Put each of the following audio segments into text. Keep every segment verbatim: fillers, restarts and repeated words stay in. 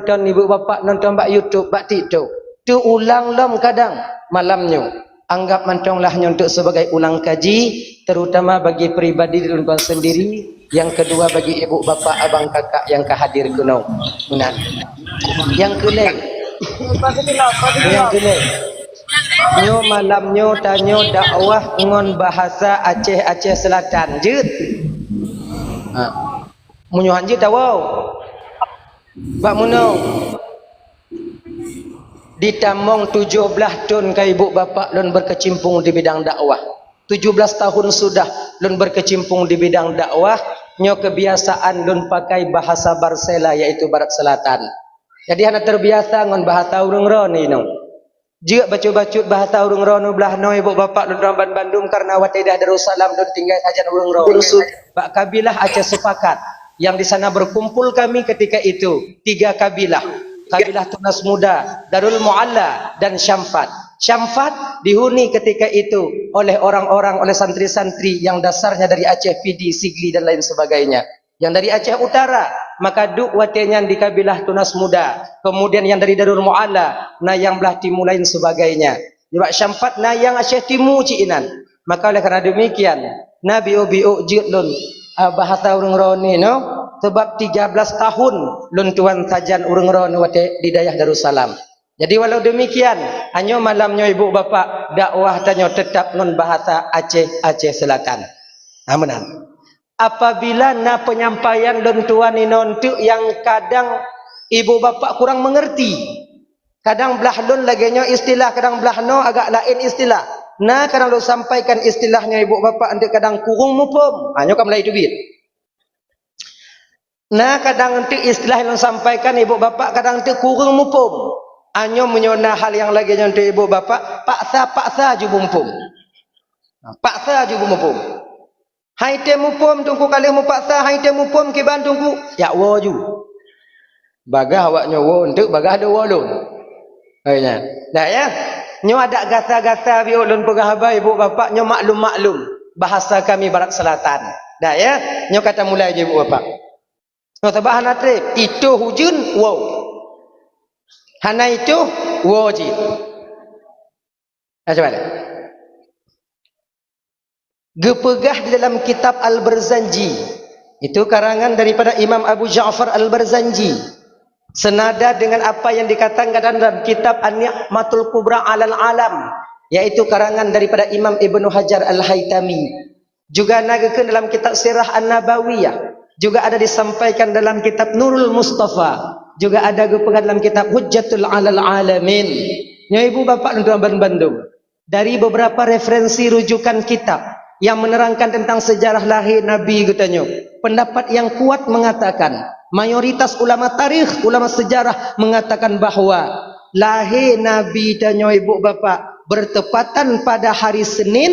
nonton ibu bapak nonton bak YouTube, bak TikTok. Teuulang lom kadang malam nyoe. Anggap mantong lah nyoe untuk sebagai ulang kaji, terutama bagi pribadi lôn tuan sendiri. Yang kedua bagi ibu bapak abang kakak yang ka hadir keunoe. Meunan. Yang keulhèe. Yang keulhèe. Nyoe malam nyoe tanyoe dakwah ngon bahasa Aceh, Aceh Selatan. Jeuet? Ha. Meunyoe han jeuet tawoe. Bak meunoe. Ditamong tujoh blaih thon ka ibu bapak lôn berkecimpung di bidang dakwah. Tujoh blaih tahun sudah lôn berkecimpung di bidang dakwah, nyoe kebiasaan lôn pakai bahasa Barsela, yaitu Barat Selatan. Jadi hana terbiasa ngon bahasa ureuëng droeneuh inoe. Jeuet bacut-bacut bahasa ureuëng droeneuh blaih noe ibu bapak lôn droeneuh ban bandum, karena watée di Darussalam lôn tinggai sajan ureuëng droeneuh. Bak kabilah Aceh Sepakat yang di sana berkumpul kami ketika itu, tiga kabilah. Kabilah Tunas Muda, Darul Mualla, dan Syamfat. Syamfat dihuni ketika itu oleh orang-orang, oleh santri-santri yang dasarnya dari Aceh, Pidie, Sigli, dan lain sebagainya. Yang dari Aceh Utara, maka duek watée nyan di kabilah Tunas Muda. Kemudian yang dari Darul Mualla, na nyang blaih timu lain sebagainya. Nibak Syamfat na nyang Aceh Timu cit inan. Maka oleh karena demikian, na biôk-biôk jeuet lôn, ah, bahasa ureuëng droeneuh nyoe, sebab tiga blaih tahun lôn tuan sajan ureuëng droeneuh watée di dayah Darussalam. Jadi walau demikian, hanyoe malam nyoe ibu bapak dakwah tanyoe tetap ngon bahasa Aceh, Aceh Selatan. Nah, meunan. Apabila na penyampaian lôn tuan inoe enteuk nyang kadang ibu bapak kurang mengerti, kadang blaih lôn lagée nyoe istilah, kadang blaih noe agak laén istilah. Na kadang lôn sampaikan istilah nyoe ibu bapak enteuk kadang kureueng muphom. Ha, nyoe ka mulai teubiet. Na kadang enteuk istilah lôn sampaikan ibu bapak kadang enteuk kureueng muphom. Ha, nyoe meunyoe na hal nyang lagée nyoe enteuk ibu bapak, paksa-paksa ju muphom. Ha, paksa ju muphom. Hai tém muphom Teungku, ka lheueh mupaksa, hai tém muphom kiban Teungku, jak woe ju. Bagaih awak nyoe woe enteuk, bagaih lôn woe lôn. Hai nyan. Dah ya. Nyoe adak gasa-gasa biôk lôn peugah haba ibu bapak nyoe maklum-maklum. Bahasa kami Barat Selatan. Dah ya. Nyoe ka tamulai ju ibu bapak. Nyoe sabab hana trép, itoh ujeuen woe. Hana itoh woe jih. Nah, coba lihat. Geupeugah di dalam kitab Al-Barzanji, itu karangan daripada Imam Abu Ja'far Al-Barzanji, senada dengan apa yang dikatakan dalam kitab An-Ni'matul Kubra 'alal Alam, yaitu karangan daripada Imam Ibnu Hajar Al-Haitami. Juga na geukheun dalam kitab Sirah An-Nabawiyah, juga ada disampaikan dalam kitab Nurul Mustafa, juga ada geupeugah dalam kitab Hujjatul 'alal 'Alamin. Nyoe ibu bapak lôn tuan ban bandum. Dari beberapa referensi rujukan kitab yang menerangkan tentang sejarah lahé Nabi geutanyoe, pendapat yang kuat mengatakan, mayoritas ulama tarikh, ulama sejarah mengatakan bahwa lahé Nabi tanyoe ibu bapak bertepatan pada hari Senin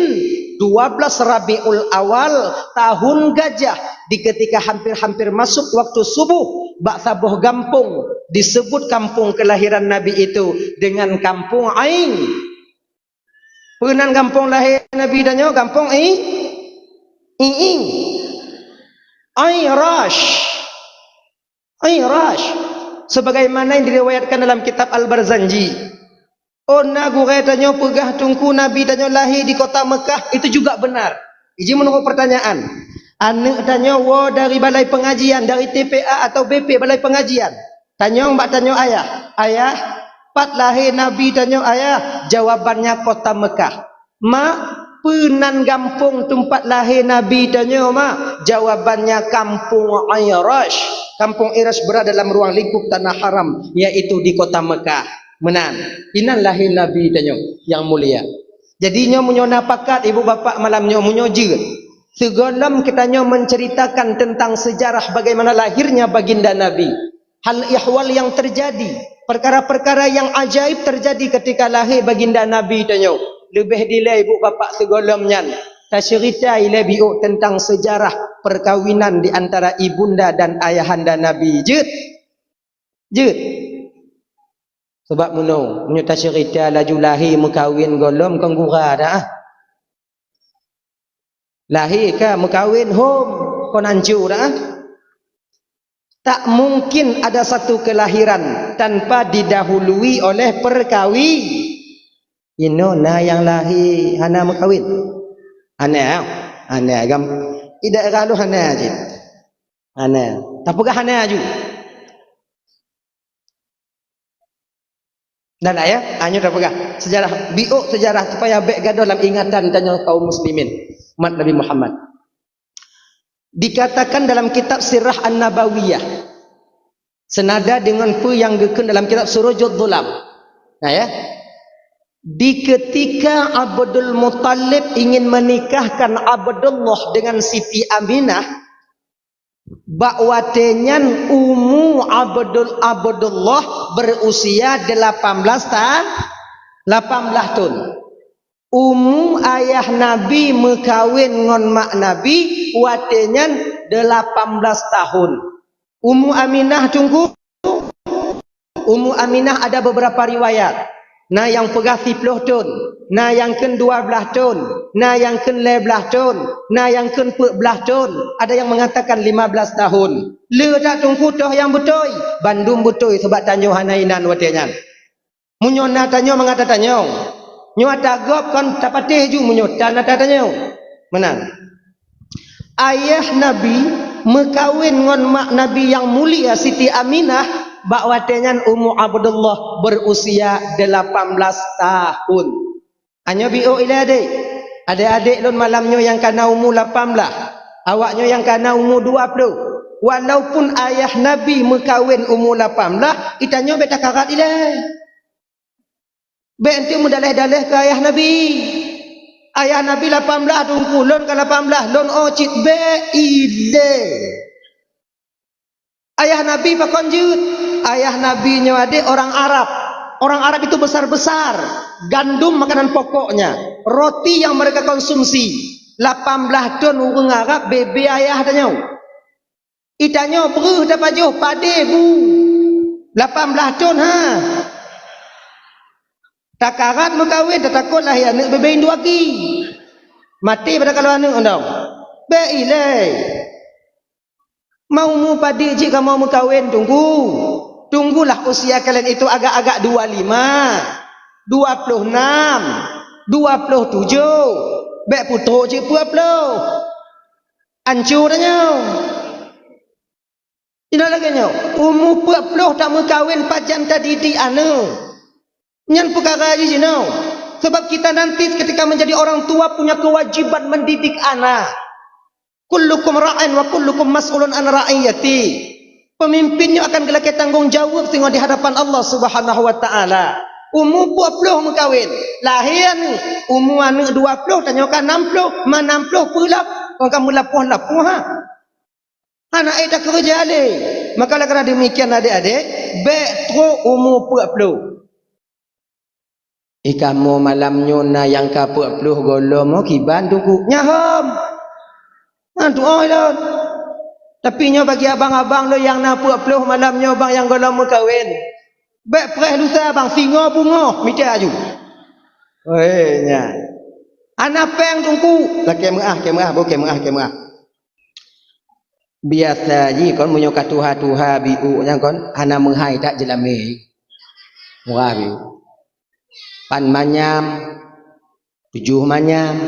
dua belas Rabiul Awal tahun Gajah, di ketika hampir-hampir masuk waktu subuh, bak saboh gampông disebut kampung kelahiran Nabi itu dengan Kampung Ain. Peue nan gampông lahé Nabi tanyoe? Gampông I-, Iing. Airash. Airash. Sebagaimana yang diriwayatkan dalam kitab Al-Barzanji. Oh, na gurée tanyoe peugah Teungku Nabi tanyoe lahé di kota Mekah, itu juga benar. Iji meunurot pertanyaan. Aneuëk tanyoe woe dari balai pengajian, dari T P A atau B P balai pengajian. Tanyong bak tanyoe ayah, "Ayah, pat lahé Nabi tanyoe ayah?" Jawabannya kota Mekah. "Mak, peue nan gampông teumpat lahé Nabi tanyoe, Mak?" Jawabannya Kampung Airash. Kampung Airash berada dalam ruang lingkup tanah haram, yaitu di kota Mekah. Meunan, inan lahé Nabi tanyoe nyang mulia. Jadi nyoe meunyoe na pakat ibu bapak malam nyoe meunyoe jeuet, sigohlom geutanyoe menceritakan tentang sejarah bagaimana lahirnya baginda Nabi. Hal ihwal yang terjadi, perkara-perkara yang ajaib terjadi ketika lahé baginda Nabi tanyoe. Leubeh dilée ibu bapak sigohlom nyan, taceurita ilée biôk tentang sejarah perkawinan di antara ibunda dan ayahanda Nabi. Jeuet? Jeuet. Sebab meunoe, meunyoe taceurita laju lahé meukawen gohlom kon gura dah. Lahé ka meukawen hom kon ancu dah. Tak mungkin ada satu kelahiran tanpa didahului oleh perkawi. Inoe na nyang lahé hana meukawen. Hana, hana gam. Di daerah lôn hana cit. Hana. Tapeugah hana aju. Dan ayah, hanya tapeugah sejarah, biôk sejarah supaya bék gadôh lam ingatan tanyoe kaum muslimin, umat Nabi Muhammad. Dikatakan dalam kitab Sirah An-Nabawiyah, senada dengan peue nyang geukheun dalam kitab Surujud Dhulam. Nah, ya. Di ketika Abdul Muttalib ingin menikahkan Abdullah dengan Siti Aminah, bak watée nyan umu Abdul, Abdullah berusia delapan belas ta-, lapan belas thon. Umu ayah Nabi meukawen ngon mak Nabi watée nyan delapan belas tahun. Umu Aminah, Teungku, Umu Aminah ada beberapa riwayat. Na nyang peugah siploh thon, na nyang kheun dua blaih thon, na nyang kheun lhée blaih thon, na nyang kheun peuet blaih thon, ada nyang mengatakan lima belas tahun. Le that, Teungku, toh nyang beutôi? Bandum beutôi, sabab tanyoe hana inan watée nyan. Meunyoe na tanyoe, mangat tatanyoe. Nyoe ata gob kon tapatéh ju meunyoe tan ata tanyoe. Meunan. Ayah Nabi meukawen ngon mak Nabi nyang mulia Siti Aminah bak watée nyan umu Abdullah berusia delapan belas tahun. Nyoe biôk ilée adék. Adék-adék lôn malam nyoe nyang kana umu lapan belas, awaknyoe nyang kana umu dua ploh. Walaupun ayah Nabi meukawen umu lapan belas, geutanyoe bék takarat ilée. Bék enteuk meudaleh-daleh keu ayah Nabi. Ayah Nabi lapan belas, Teungku, lôn ka lapan belas, lôn oh cit, bék ilée. Ayah Nabi pakon jeuet? Ayah Nabi nyoe adék orang Arab. Orang Arab itu besar-besar. Gandum makanan pokoknya. Roti yang mereka konsumsi. Lapan belas thon ureuëng Arab bebe ayah tanyoe. Geutanyoe breuh tapajoh padé bu. Lapan belas thon, ha. Takarat meukawen, tatakot lahé aneuëk bebe induk aki. Maté pada kalo aneuëk ondong. Bék ilée. Ma umu padé cit kamoe meukawen, Teungku? Tunggulah usia kalian itu agak-agak dua lima, dua ploh nam, dua ploh tujoh. Bék peutrok cit peuet ploh. Ancô tanyoe. Ingat lagée nyoe, umu peuet ploh tameukawen pajan tadidik aneuëk. Nyan peukara jih jinoe. Sebab kita nanti ketika menjadi orang tua punya kewajiban mendidik anak. Kullukum ra'in wa kullukum mas'ulun an ra'iyati. Pemimpin nyoe akan geulakée tanggong jaweueb singoh di hadapan Allah Subhanahu wa Ta'ala. Umu peuet ploh meukawen, lahé aneuëk, umu aneuëk dua ploh, tanyoe ka nam ploh, ma nam ploh peulap, ka meulapoh-lapoh, ha. Hana ék takeureuja lé. Maka oleh karena demikian, adék-adék, bék trok umu peuet ploh. Ih, kamoe malam nyoe na nyang ka peuet ploh gohlom, oh, kiban Teungku. Nyan hom. Nyan tuoh lôn. Tapi nyoe bagi abang-abang lôn nyang na peuet ploh malam nyoe, bang, nyang gohlom meukawen. Bék preh lusa, bang, singoh beungoh mita aju. Weh, nyan. Hana péng Teungku. Lakée meuáh, kée meuáh, bôh kée meuáh, kée meuáh. Biasa jih kon meunyoe ka tuha-tuha biôk nyan kon hana meuhai that jeulamé. Murah biôk. Pan manyam, tujoh manyam,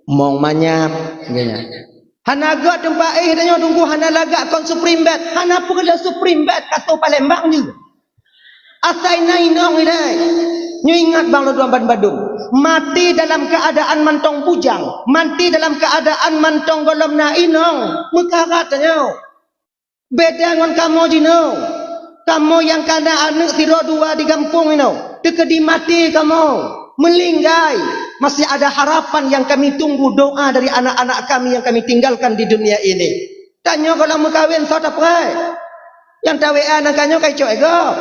mong manyam, nyan. Hana göt teumpat éh tanyoe Teungku, hana lagak kon Supreme Bed, hana peureulée Supreme Bed, ka soe Palembang jih. Asai na inong ilée. Nyoe ingat bang lôn tuan bandum. Maté dalam keuadaan mantong bujang, maté dalam keuadaan mantong gohlom na inong, meukarat tanyoe. Beda ngon kamoe jinoe. Kamoe nyang kana aneuëk sidroe dua di gampông inoe, teukeudi maté kamoe, meulinggai, masih ada harapan yang kami tunggu, doa dari anak-anak kami yang kami tinggalkan di dunia ini. Tanyoe gohlom meukawen soe tapreh? Nyang ta-W A nangka nyoe ka icok lé gob.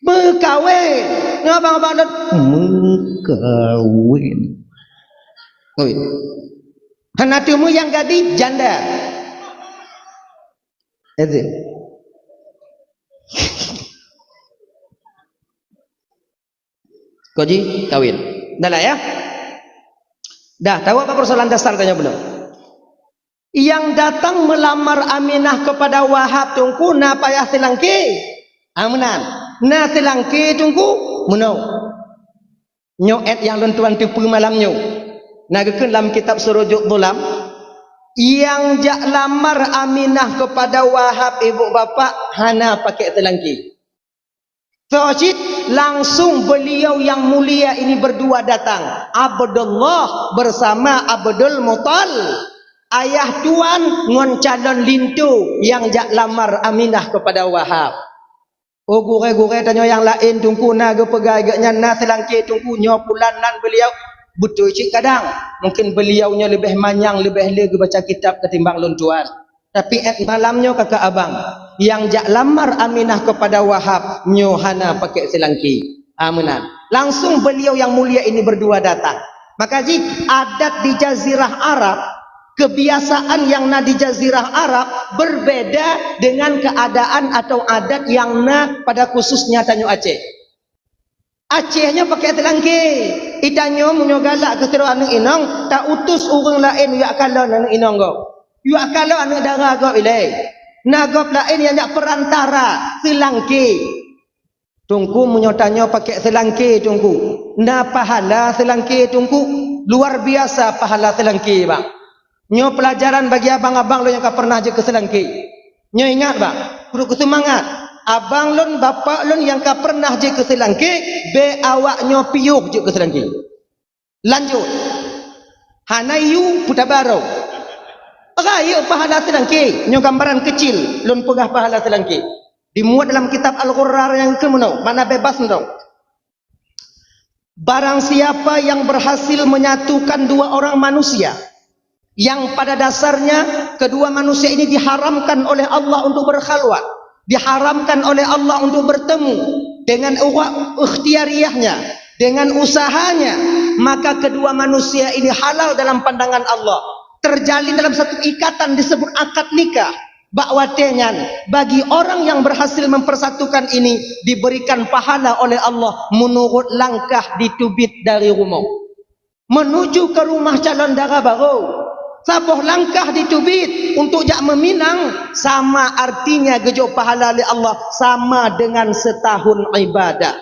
Meukawen. Ngon abang-abang lôn meukawen. Oi. Hana teumé nyang gadih janda. Itu. Koji kawin. Dah lah ya. Dah, tahu apa persoalan dasar tanyoe bunoe? Nyang datang meulamar Aminah keupada Wahab Teungku na payah seulangké. Ah, meunan. Na seulangké Teungku, meunoe. Nyoe èt nyang lôn tuan teupeue malam nyoe. Na geukheun lam kitab Surujud Dhulam, nyang jak lamar Aminah keupada Wahab ibu bapak hana pakèk seulangké. Soe cit, langsung beliau yang mulia ini berdua datang, Abdullah bersama Abdul Muttalib, ayah tuan ngon calon linto nyang jak lamar Aminah keupada Wahab. Oh gurèe-gurèe tanyoe nyang laén Teungku na geupeugah geuh nyan na seulangké Teungku, nyoe pulan nan beliau. Beutôi cit kadang, mungkin beliau nyoe leubeh manyang leubeh le geubaca kitab ketimbang lôn tuan. Tapi èt malam nyoe kakak abang, nyang jak lamar Aminah keupada Wahab nyoe hana pakèk seulangké. Ah, meunan. Langsung beliau yang mulia ini berdua datang. Maka jih adat di Jazirah Arab, kebiasaan nyang na di Jazirah Arab berbeda dengan keadaan atau adat nyang na pada khususnya tanyoe Aceh. Aceh nyoe pakèk seulangké. Itanyoe meunyoe galak keu sidroe aneuk inong, ta-utus ureueng laén jak kalon aneuk inong gob. Jak kalon aneuk dara gob ilèe. Na gob laén nyang jak perantara, seulangké. Teungku, meunyoe tanyoe pakèk seulangké Teungku, na pahala seulangké Teungku. Luar biasa pahala seulangké, bang. Nyoe peulajaran bagi abang-abang lôn nyang ka pernah jeuet keu seulangké. Nyoe ingat, bang, peureulèe keu seumangat. Abang lôn, bapak lôn nyang ka pernah jeuet keu seulangké, bèk awak nyoe piôh jeuet keu seulangké. Lanjut. Hana yue peutabaroe. Rayeuk pahala seulangké. Nyoe gambaran keucil lôn peugah pahala seulangké. Dimuat dalam kitab Al-Ghurrar nyang keu meunoe, makna bebas meunoe. Barang siapa yang berhasil menyatukan dua orang manusia yang pada dasarnya kedua manusia ini diharamkan oleh Allah untuk berkhalwat, diharamkan oleh Allah untuk bertemu dengan uwa-, ikhtiariyahnya, dengan usahanya, maka kedua manusia ini halal dalam pandangan Allah, terjalin dalam satu ikatan disebut akad nikah. Bak watèe nyan, bagi orang yang berhasil mempersatukan ini diberikan pahala oleh Allah menurut langkah diteubiet dari rumoh menuju ke rumah calon dara barô. Saboh langkah diteubiet untuk jak meuminang sama artinya geujok pahala lé Allah sama dengan setahun ibadah.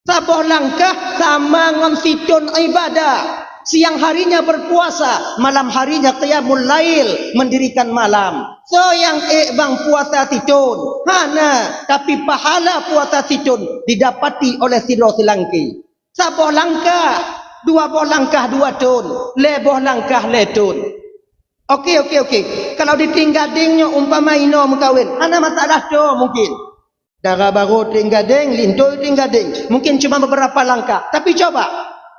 Saboh langkah sama ngon sithôn ibadah. Siang harinya berpuasa, malam harinya qiyamul lail, mendirikan malam. Soe nyang ék bang puasa sithôn? Hana, tapi pahala puasa sithôn didapati oleh sidroe seulangké. Saboh langkah, dua boh langkah dua thôn, lhèe boh langkah lhèe thôn. Oke, oke, oke. Kalau di Trienggadeng nyoe umpama inoe meukawen, hana masalah tho mungkin. Dara barô Trienggadeng, linto Trienggadeng. Mungkin cuma beberapa langkah. Tapi coba,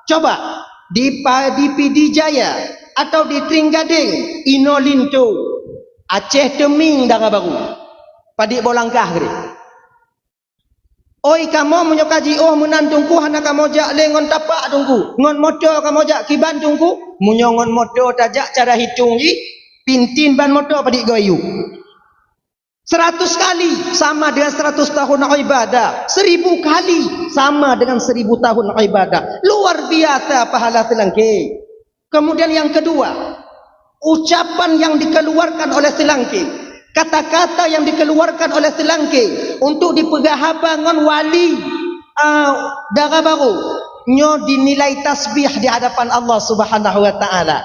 coba di Pa-, di Pidie Jaya atau di Trienggadeng, inoe linto. Aceh Teumieng dara barô. Padit boh langkah keudéh. Oi, kamoe meunyoe ka jiôh meunan Teungku, hana kamoe jak lé ngon tapak Teungku. Ngon moto kamoe jak kiban Teungku. Meunyoe ngon moto tajak cara hitong jih, pintin ban moto padit goe yue. Seratus kali sama dengan seratus tahun ibadah. Seribu kali sama dengan seribu tahun ibadah. Luar biasa pahala seulangké. Kemudian yang kedua, ucapan yang dikeluarkan oleh seulangké, kata-kata yang dikeluarkan oleh seulangké untuk dipeugah haba ngon wali, ah, dara barô, nyoe dinilai tasbih di hadapan Allah Subhanahu wa Taala.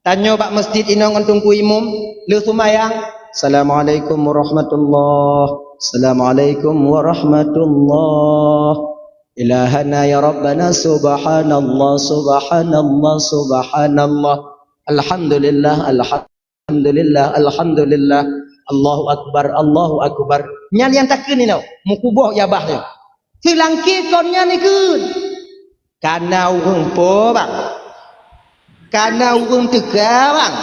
Tanyoe bak masjid inoe ngon Teungku Imum, lheueh seumayang, "Assalamualaikum warahmatullah. Assalamualaikum warahmatullah. Ilahana ya Rabbana, subhanallah, subhanallah, subhanallah. Alhamdulillah, alhamdulillah, alhamdulillah. Allahu akbar, Allahu akbar." Nyan nyang takheun inoe, meukuboh jabah nyoe. Seulangké kon nyan ikheun. Kana ureueng po, bang? Kana ureueng teuka, bang?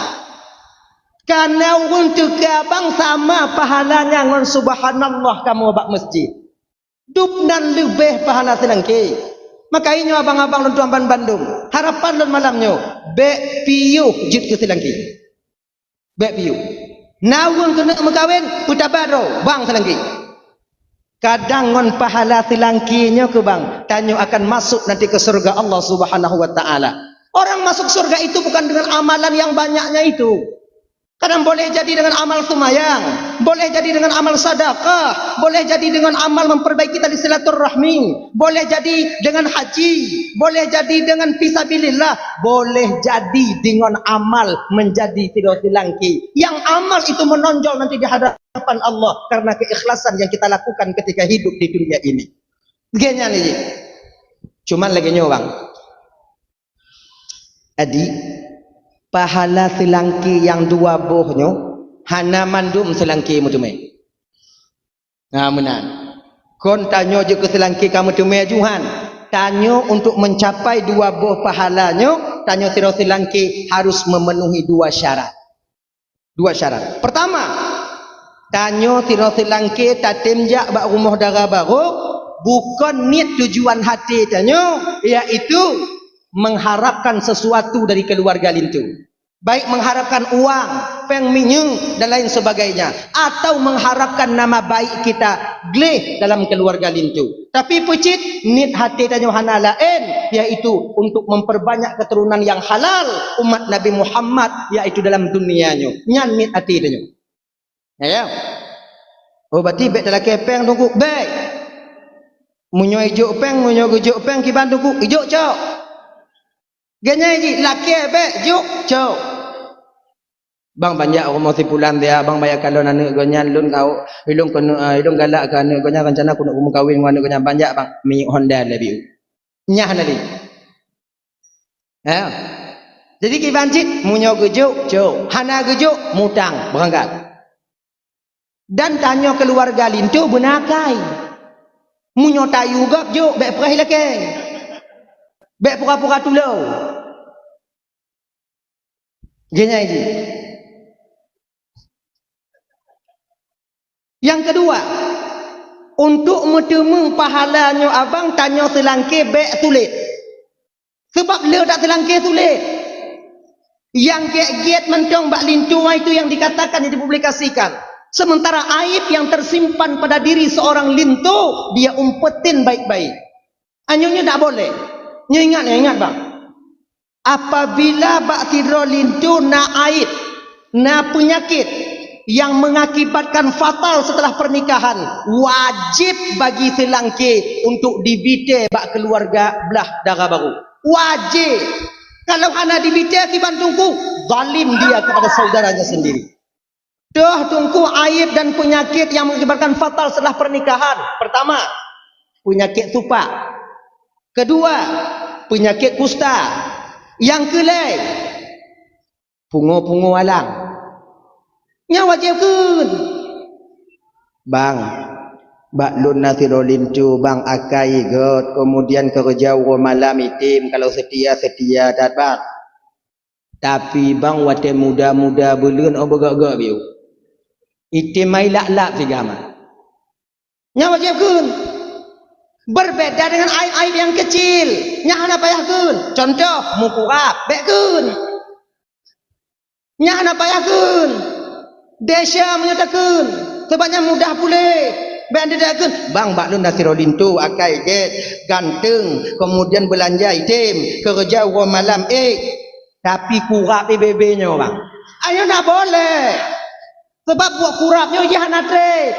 Kana ureueng teuka, bang, sama pahalanya ngon subhanallah kamoe bak masjid. Dub nan leubeh pahala seulangké. Maka inyoe abang-abang lôn tuan ban bandum, harapan lôn malam nyoe, bèk piôh jeuet keu seulangké. Bèk piôh. Na ureueng keuneuk meukawen, peutabaroe, bang seulangké. Kadang ngon pahala seulangké nyoe keu bang, tanyoe akan masuk nanti ke surga Allah Subhanahu wa Taala. Orang masuk surga itu bukan dengan amalan yang banyaknya itu. Kadang boleh jadi dengan amal sumayang, boleh jadi dengan amal sadakah, boleh jadi dengan amal memperbaiki tali silaturahmi, boleh jadi dengan haji, boleh jadi dengan fisabilillah, boleh jadi dengan amal menjadi sidroe seulangké. Yang amal itu menonjol nanti di hadapan Allah karena keikhlasan yang kita lakukan ketika hidup di dunia ini. Lagèe nyan jih. Cuman lagèe nyoe, bang. Jadi, pahala seulangké nyang dua boh nyoe hana mandum seulangké meuteumé. Na meunan. Kon tanyoe jeuet keu seulangké ka meuteumé aju han. Tanyoe untuk mencapai dua boh pahala nyoe, tanyoe sidroe seulangké harus memenuhi dua syarat. Dua syarat. Pertama, tanyoe sidroe seulangké tatem jak bak rumoh dara barô, bukon niet tujuan haté tanyoe, yaitu mengharapkan sesuatu dari keluarga linto. Baik mengharapkan uang, péng minyeuk, dan lain sebagainya, atau mengharapkan nama baik kita gleh dalam keluarga linto. Tapi peucit, niet haté tanyoe hana laén, yaitu untuk memperbanyak keturunan yang halal umat Nabi Muhammad, yaitu dalam dunia nyoe. Nyan niet haté tanyoe. Ya, ya. Oh, berarti bèk talakèe péng Teungku, bèk. Meunyoe ijok péng, meunyoe geujok péng kiban Teungku, ijok cok. Geunyai jih, lakèe bèk, jok cok. Bang, banjak rumoh si pulan dia, bang, baya kalon aneuk geuh nyan, lôn kau, ilôn keuneuk, ah, ilôn galak keu aneuk geuh nyan, rencana keuneuk meukawen ngon aneuk geuh nyan, banjak, bang, minyeuk Honda lé biu. Nyan na lé. Ya. Jadi kiban cit, meunyoe geujok, jok. Hana geujok, mutang, beurangkat. Dan tanyoe keuluwarga linto beuna akai. Meunyoe tayue gob jok, bèk peurah ilakèe. Bèk pura-pura tulông. Geunyai jih. Nyang keudua, untuk meuteumé pahala nyoe abang, tanyoe seulangké bèk sulet. Sabab le that seulangké sulet. Nyang gét-gét mantong bak linto, itu yang dikatakan, yang dipublikasikan. Sementara aib yang tersimpan pada diri seorang linto, dia umpetin baik-baik. Anyoe nyoe tak boleh. Nyoe ingat, nyoe ingat, bang. Apabila bak sidroe linto na aib, na peunyakét yang mengakibatkan fatal setelah pernikahan, wajib bagi seulangké untuk dibitè bak keuluwarga blah dara barô. Wajib. Kalau hana dibitè kiban Teungku, zalim dia kepada saudaranya sendiri. Toh Teungku, aib dan peunyakét yang mengakibatkan fatal setelah pernikahan. Pertama, peunyakét supak. Keudua, peunyakét kusta. Nyang keulhèe, pungo-pungo alang. Nyan wajéb kheun. Bang, bak lôn na sidroe linto, bang, akai göt, keumudian keureuja uroe malam item, kalau seutia, seutia that, bang. Tapi bang watèe muda-muda buleuen, oh, beugöt-göt biôh. Item mai lap-lap sigoe ma. Nyan wajéb kheun. Berbeda dengan aib-aib yang kecil. Nyan hana payah kheun. Contoh, meukurab, bèk kheun. Nyan hana payah kheun. Desya meunyoe takheun. Sabab nyan mudah puléh. Bèk takheun, "Bang, bak lôn na sidroe linto, akai göt, ganteng, keumudian beulanja item, keureuja uroe malam ék, tapi kurab ié bèe-bèe nyoe, bang." Ayo, na boleh. Sabab buet kurab nyoe jih hana trép.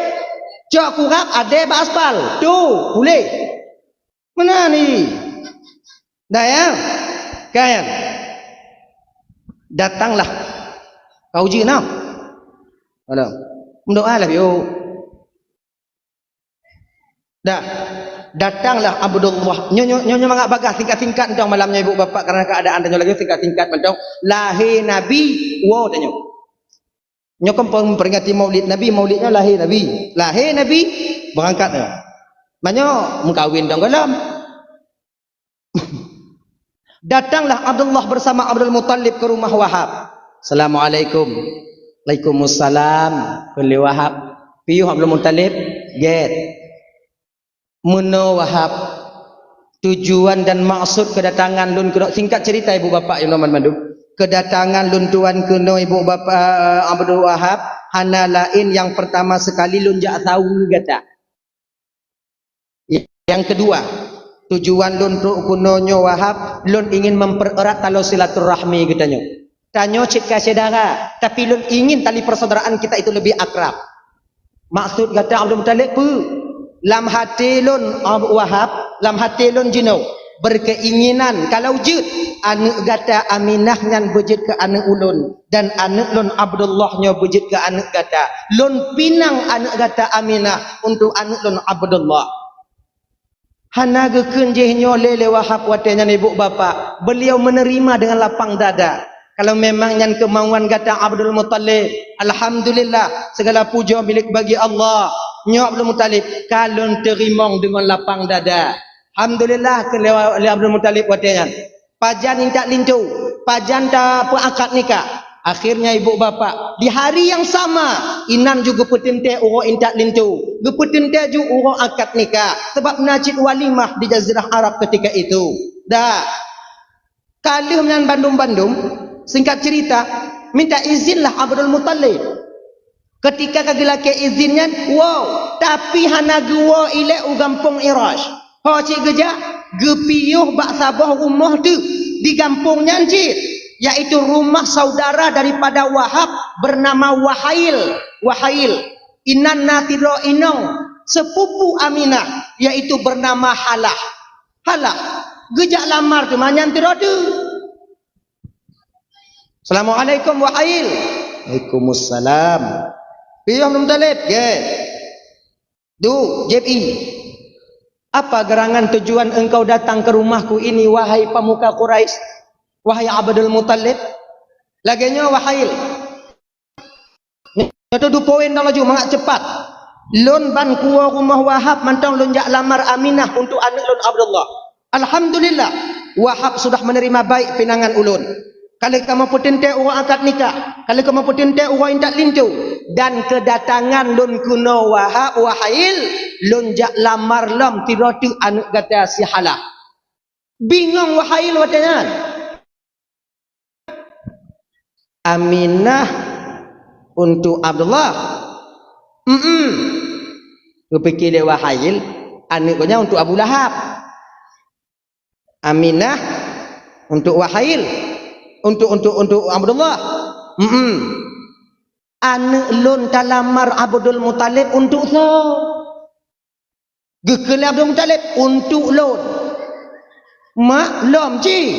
Cok kurab adèe bak aspal. Tu, puléh. Meunan ni. Dah ya? Kan? Datanglah. Kau uji nah. Halo. Meudoa lah, biôh. Dah. Datanglah Abdullah. Nyoe, nyoe, nyoe, nyoe mangat bagaih singkat-singkat mantong malam nyoe, ibu bapak, karena keadaan tanyoe lagèe singkat-singkat mantong. Lahé Nabi, woe tanyoe. Nyoe kan pem-, peringati Maulid Nabi, Maulid nyoe lahé Nabi. Lahé Nabi, beurangkat nyoe. Meunyoe meukawen dong gohlom. Datanglah Abdullah bersama Abdul Muttalib ke rumah Wahab. "Assalamualaikum." "Waalaikumsalam." Kheun lé Wahab. "Piôh Abdul Muttalib?" "Gèt." "Meunoe Wahab, tujuan dan maksud kedatangan lôn keunoe," singkat cerita ibu bapak nyang horeumat mandum, "kedatangan lôn tuan keunoe ibu bapak, eh, Abdul Wahab, hana laén nyang pertama sekali lôn jak saweue gata." Yang kedua, tujuan lôn trok keunoe nyoe Wahab, lôn ingin mempererat taloe silaturahmi geutanyoe. Tanyoe cit ka syedara, tapi lôn ingin tali persaudaraan kita itu lebih akrab. Maksud gata Abdul Muthalib peue? Lam até lôn, Abu Wahab, lam até lôn jinoe berkeinginan kalau jeuet aneuëk gata Aminah nyan beujeuet keu aneuëk ulôn dan aneuëk lôn Abdullah nyoe beujeuet keu aneuëk gata. Lôn pinang aneuëk gata Aminah untuk aneuëk lôn Abdullah. Hana geukheun jih nyoe lé, lé Wahab watée nyan ibu bapak. Beliau menerima dengan lapang dada. Kalau memang nyan keumauan gata Abdul Muthalib, alhamdulillah, segala puja milik bagi Allah. Nyoe Abdul Muthalib, ka lôn teurimong deungon lapang dada. Alhamdulillah, kheun lé, lé Abdul Muthalib watée nyan. Pajan intat linto, pajan tapeuakad nikah. Akhirnya ibu bapak, di hari yang sama, inan ju geupeuteuntée uroe intat linto, geupeuteuntée ju uroe akad nikah, sebab na cit walimah di Jazirah Arab ketika itu. Dah, ka lheueh nyan bandum-bandum, singkat cerita, minta izinlah Abdul Muthalib. Ketika ka geulakée izin nyan, woe, tapi hana geuwoe ilée u gampông Irash. Ho cit geujak, geupiôh bak saboh rumoh teuk di gampông nyan cit, yaitu rumah saudara daripada Wahab bernama Wahail. Wahail, inan na sidroe inong sepupu Aminah, yaitu bernama Halah. Halah, geujak lamar teuma nyan sidroe teuk. "Assalamualaikum, Wahail." "Waalaikumsalam." "Piôh Abdul Muthalib?" "Gét." "Du, jieb ie. Apa gerangan tujuan engkau datang ke rumahku ini, wahai pemuka Quraisy, wahai Abdul Muthalib?" "Lagée nyoe, Wahail. Nyoe teuh du poin dah laju, mangat cepat. Lôn ban kuwoe rumoh Wahab mantong lôn jak lamar Aminah untuk aneuëk lôn Abdullah. Alhamdulillah, Wahab sudah menerima baik pinangan ulôn. Ka lheueh kamoe peuteuntée uroe akad nikah, ka lheueh kamoe peuteuntée uroe intat linto, dan keudatangan lôn keunoe Wahab, Wahail, lôn jak lamar lom sidroe teuk aneuëk gata si Halah." Bingong Wahail watée nyan. "Aminah untuk Abdullah?" "Mm-mm." Geupike lé Wahail, aneuëk geuh nyan untuk Abu Lahab. "Aminah untuk Wahail, untuk, untuk, untuk Abdullah?" "Mm-mm." "Aneuëk lôn talamar Abdul Muthalib untuk soe?" Geukheun lé Abdul Muthalib, "Untuk lôn." "Mak, lom cit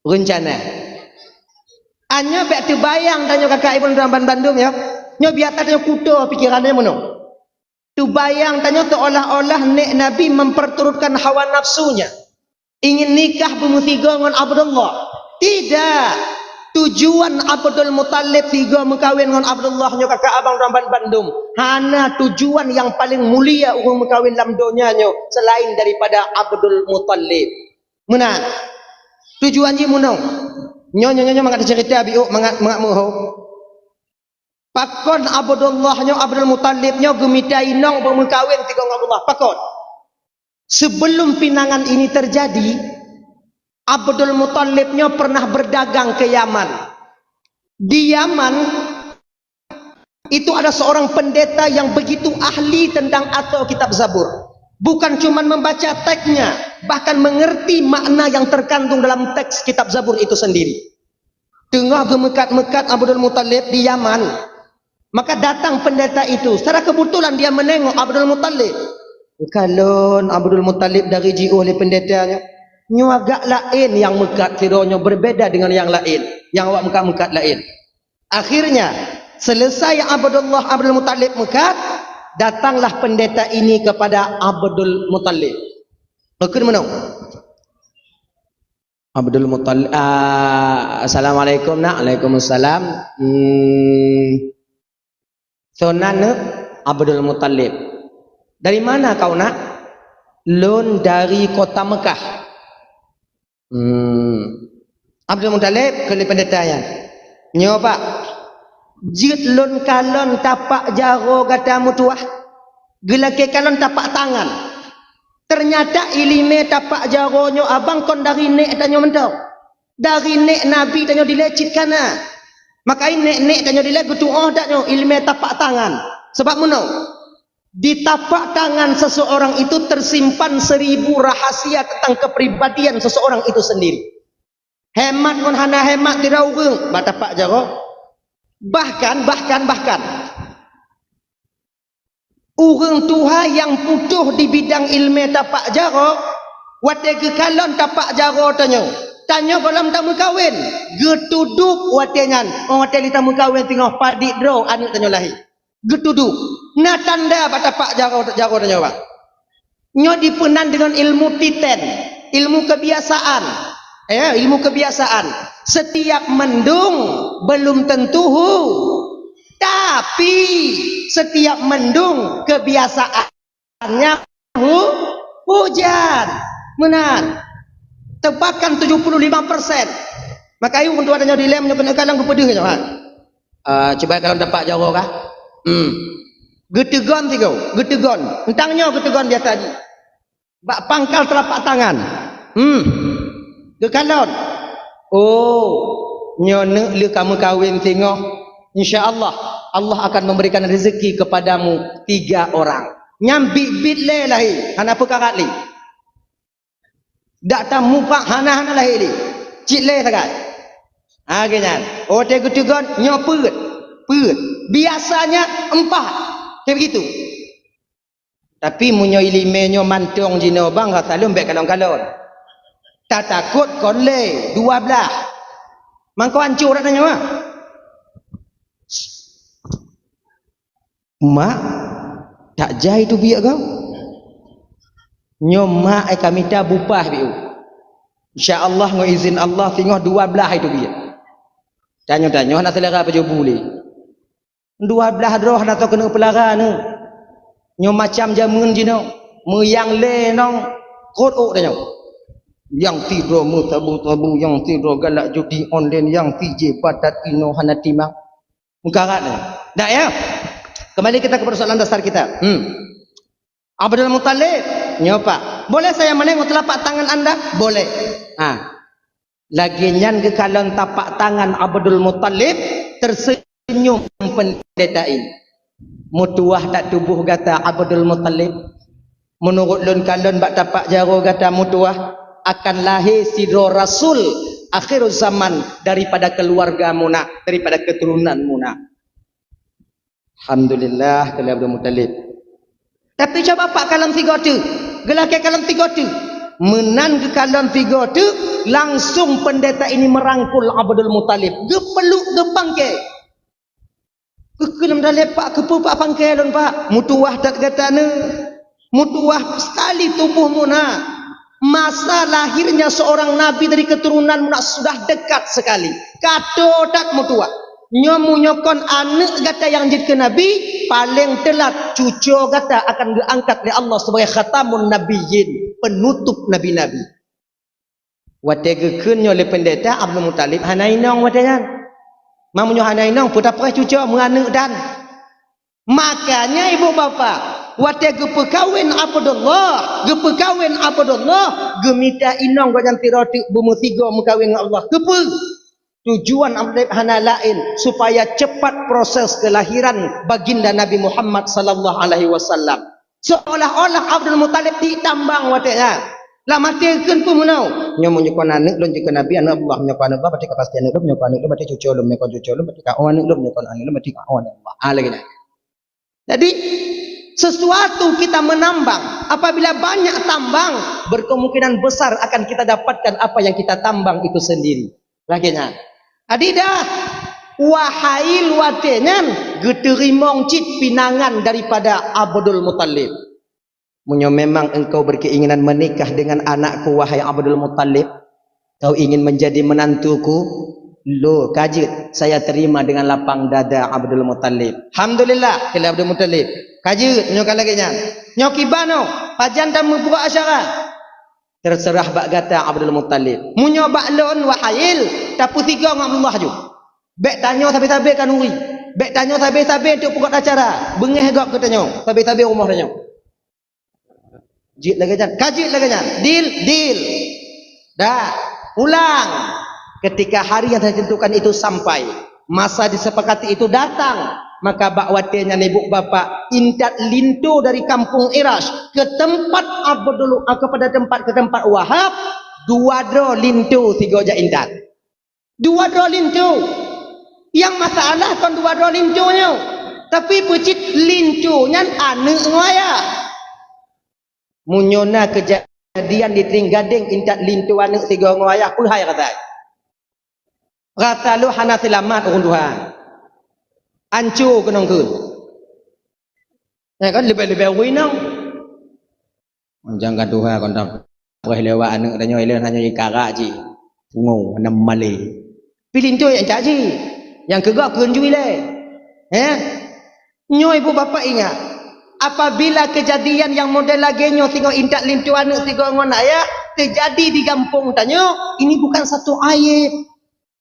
reuncana." Nyoe bék teubayang tanyoe kakak ibu dan bandum ya. Nyoe biasa tanyoe kutoe pikiran nyoe meunoe. Teubayang tanyoe seolah-olah nék Nabi memperturutkan hawa nafsunya. Ingin nikah beumeusigoe ngon Abdullah. Tidak. Tujuan Abdul Muthalib sigoe meukawen ngon Abdullah nyoe kakak abang dan bandum. Hana tujuan nyang paling mulia ureuëng meukawen lam donya nyoe selain daripada Abdul Muthalib. Meunan. Tujuan jih meunoe. Nyoe, nyoe, nyoe, nyoe mangat cerita biôk, mangat, mangat meuho. Pakon Abdullah nyoe, Abdul Muthalib nyoe geumita inong beumeukawen sigoe ngon Abdullah? Pakon? Sebelum pinangan ini terjadi, Abdul Muthalib nyoe pernah berdagang ke Yaman. Di Yaman, itu ada seorang pendeta yang begitu ahli tentang asoe kitab Zabur. Bukan cuma membaca teksnya, bahkan mengerti makna yang terkandung dalam teks kitab Zabur itu sendiri. Teungoh geumeukat-meukat Abdul Muthalib di Yaman, maka datang pendeta itu. Secara kebetulan dia menengok Abdul Muthalib. Kalon Abdul Muthalib dari jiôh lé pendeta nyoe. Nyoe agak laén nyang meukat sidroe nyoe, berbeda dengan yang lain, nyang awak meukat-meukat laén. Akhirnya, selesai Abdullah Abdul Muthalib meukat, datanglah pendeta ini kepada Abdul Muthalib. Pakon meunoe? Abdul Muthalib, ah, "Assalamualaikum, Nak." "Waalaikumsalam." "Hmm, soe nan, Neuk?" "Abdul Muthalib." "Dari mana kau, Nak?" "Lôn dari kota Mekah." Hmm. "Abdul Muthalib," kheun lé pendeta nyan, "nyoe, Pak, jeuet lôn kalon tapak jaroe gata meutuwah, geulakée kalon tapak tangan. Ternyata iéleumé tapak jaroe nyoe abang kon dari nék tanyoe mantong. Dari nék Nabi tanyoe dilée cit kana. Maka nék-nék tanyoe dilée geutuoh tanyoe iéleumé tapak tangan. Sabab meunoe, di tapak tangan seseorang itu tersimpan seribu rahasia tentang kepribadian seseorang itu sendiri." Hemat ngon hana hemat sidroe ureuëng bak tapak jaroe. Bahkan, bahkan, bahkan, ureuëng tuha nyang putôh di bidang iéleumé tapak jaroe, watée geukalon tapak jaroe tanyoe, tanyoe gohlom tameukawen, geutudôb watée nyan, óh watée lé tameukawen singoh padit droe aneuëk tanyoe lahé. Geutudôb. Na tanda bak tapak jaroe, jaroe tanyoe, Pak. Nyoe dipeunan deungon ilmu titen, ilmu kebiasaan. Ya, ilmu kebiasaan. Setiap mendung belum tentu hu-, tapi setiap mendung kebiasaannya hu-, hujan. Meunan. Tebakan tujuh puluh lima persen. Maka ayue untuk ada nyoe dilem nyoe keuneuk kalon geupeudeuh nyoe, ha. Ah, cuba kalon tapak jaroe kah? Hmm. Geuteugon sigoe, geuteugon. Entang nyoe geuteugon biasa jih. Bak pangkal telapak tangan. Hmm. Geukalon. Oh, nyoe neuk lheueh ka meukawen singoh. Insya Allah, Allah akan memberikan rezeki kepadamu tiga orang. Nyang biet-biet lé lahé, hana peukarat lé. Dak tamupak hana-hana lahé lé. Cit lé sagai. Ha, geuh nyan. Oh, teuh geuteugon, nyoe peuet. Peuet. Biasanya empat. Kayak begitu. Tapi meunyoe iéleumé nyoe mantong jinoe bang, rasa lôn bék kalon-kalon. Tatakot kon lé, dua blah. Mangko ancur dak nyoe. Mak, tak jai teubiet kau. Nyoe mak ai ka mita bupah biu. Insya Allah ngon izin Allah singoh dua blah ai teubiet. Tanyoe-tanyoe hana selera pajoh bu lé. Dua blah droe hana tao keuneuk peulara nyoe. Nyoe macam jameun jinoe, meuyang lé nong kot ôk tanyoe. Nyang sidroe meusabu-sabu, nyang sidroe galak judi online, nyang sijih batat inoe hana timang. Meukarat nyoe. Dak ya? Kembali kita ke persoalan dasar kita. Hmm. Abdul Muthalib, nyoe Pak. Boleh saya menengok telapak tangan anda? Boleh. Ha. Lagée nyan geukalon tapak tangan Abdul Muthalib, tersenyum pendeta ini. Meutuwah that tuboh gata Abdul Muthalib. Meunurot lôn kalon bak tapak jaroe gata meutuwah, akan lahé sidroe rasul akhir zaman daripada keluarga muna, daripada keturunan muna. Alhamdulillah, keu lé Abdul Muthalib. Tapi cuba Pak kalon sigoe teuk, geulakée kalon sigoe teuk. Meunan geukalon sigoe teuk, langsung pendeta ini merangkul Abdul Muthalib. Geupeluk, geupangke. Geukheun Abdul Muthalib, "Pak, keupeue Pak pangke lôn, Pak? Meutuwah that gata nyoe." Meutuwah sekali tuboh muna. Masa lahirnya seorang nabi dari keturunan muna sudah dekat sekali. Ka toe that meutuwah. Nyoe meunyoe kon aneuëk gata nyang jeuet keu nabi, paleng teulat cucoe gata akan geuangkat lé Allah sebagai khatamun nabiyyin, penutup nabi-nabi. Watée geukheun nyoe lé pendeta, Abdul Muthalib hana inong watée nyan. Ma meunyoe hana inong, peue tapreh cucoe meuaneuëk dan. Makanya ibu bapak, watée geupeukawen Abdullah, geupeukawen Abdullah, geumita inong gobnyan sidroe teuk beumeusigoe meukawen ngon Allah. Keupeue? Tujuan Abdul Muthalib hana laén supaya cepat proses kelahiran baginda Nabi Muhammad sallallahu alaihi wasallam. Seolah-olah Abdul Muthalib di tambang watée nyan. Lam até kheun peue meunoe? Nyoe meunyoe kon aneuëk lôn jeuet keu nabi, aneuëk Allah, meunyoe kon aneuëk Allah, berarti ka pasti aneuëk lôn, meunyoe kon aneuëk lôn, berarti cucoe lôn, meunyoe kon cucoe lôn, berarti ka oh aneuëk lôn, meunyoe kon aneuëk lôn, berarti ka oh aneuëk Allah. Ah, lagée nyan. Jadi, sesuatu kita menambang, apabila banyak tambang, berkemungkinan besar akan kita dapatkan apa yang kita tambang itu sendiri. Lagée nyan. Jadi dah, Wahail watée nyan geuteurimong cit pinangan daripada Abdul Muthalib. Meunyoe memang engkau berkeinginan menikah dengan anakku, wahai Abdul Muthalib, kau ingin menjadi menantuku? Lo, ka jeuet, saya terima dengan lapang dada Abdul Muthalib. Alhamdulillah, kheun lé Abdul Muthalib. Ka jeuet, nyoe ka lagée nyan. Nyoe kiban nyoe, pajan tameupeubuet acara? Terserah bak gata Abdul Muthalib. Meunyoe bak lôn, Wahail, tapeusigoe ngon Abdullah ju. Bék tanyoe sabe-sabe khanuri. Bék tanyoe sabe-sabe untuk peugot acara. Beungéh gob keu tanyoe, sabe-sabe rumoh tanyoe. Jeuet lagée nyan. Ka jeuet lagée nyan. Deal, deal. Dah. Pulang. Ketika hari yang saya tentukan itu sampai, masa disepakati itu datang, maka bak watée nyan ibu bapak intat linto dari kampung Irash ke tempat Abdul, ah, kepada tempat, ke tempat Wahab, Dua droe linto sigoe jak intat. Dua droe linto. Nyang masalah kon dua droe linto nyoe. Tapi peucit linto nyan aneuk ngon ayah. Meunyoe na keujadian di Trienggadeng intat linto aneuk sigoe ngon ayah, peuhai rasa. Rasa lôn hana seulamat ureueng tuha. Anco keunong kheun. Nyan kan leubeh-leubeh ureueng inong. Jangan tuha kon tam. Preh lewat aneuk tanyoe ilée hanyoe jikarak cit. Pungo, hana malée. Pih linto nyang cak jih. Nyang keu gob kheun ju ilée. Heh? Nyoe ibu bapak ingat, apabila kejadian yang model lagée nyoe singoh intat linto aneuk sigoe ngon ayah terjadi di gampông tanyoe, ini bukan satu aib.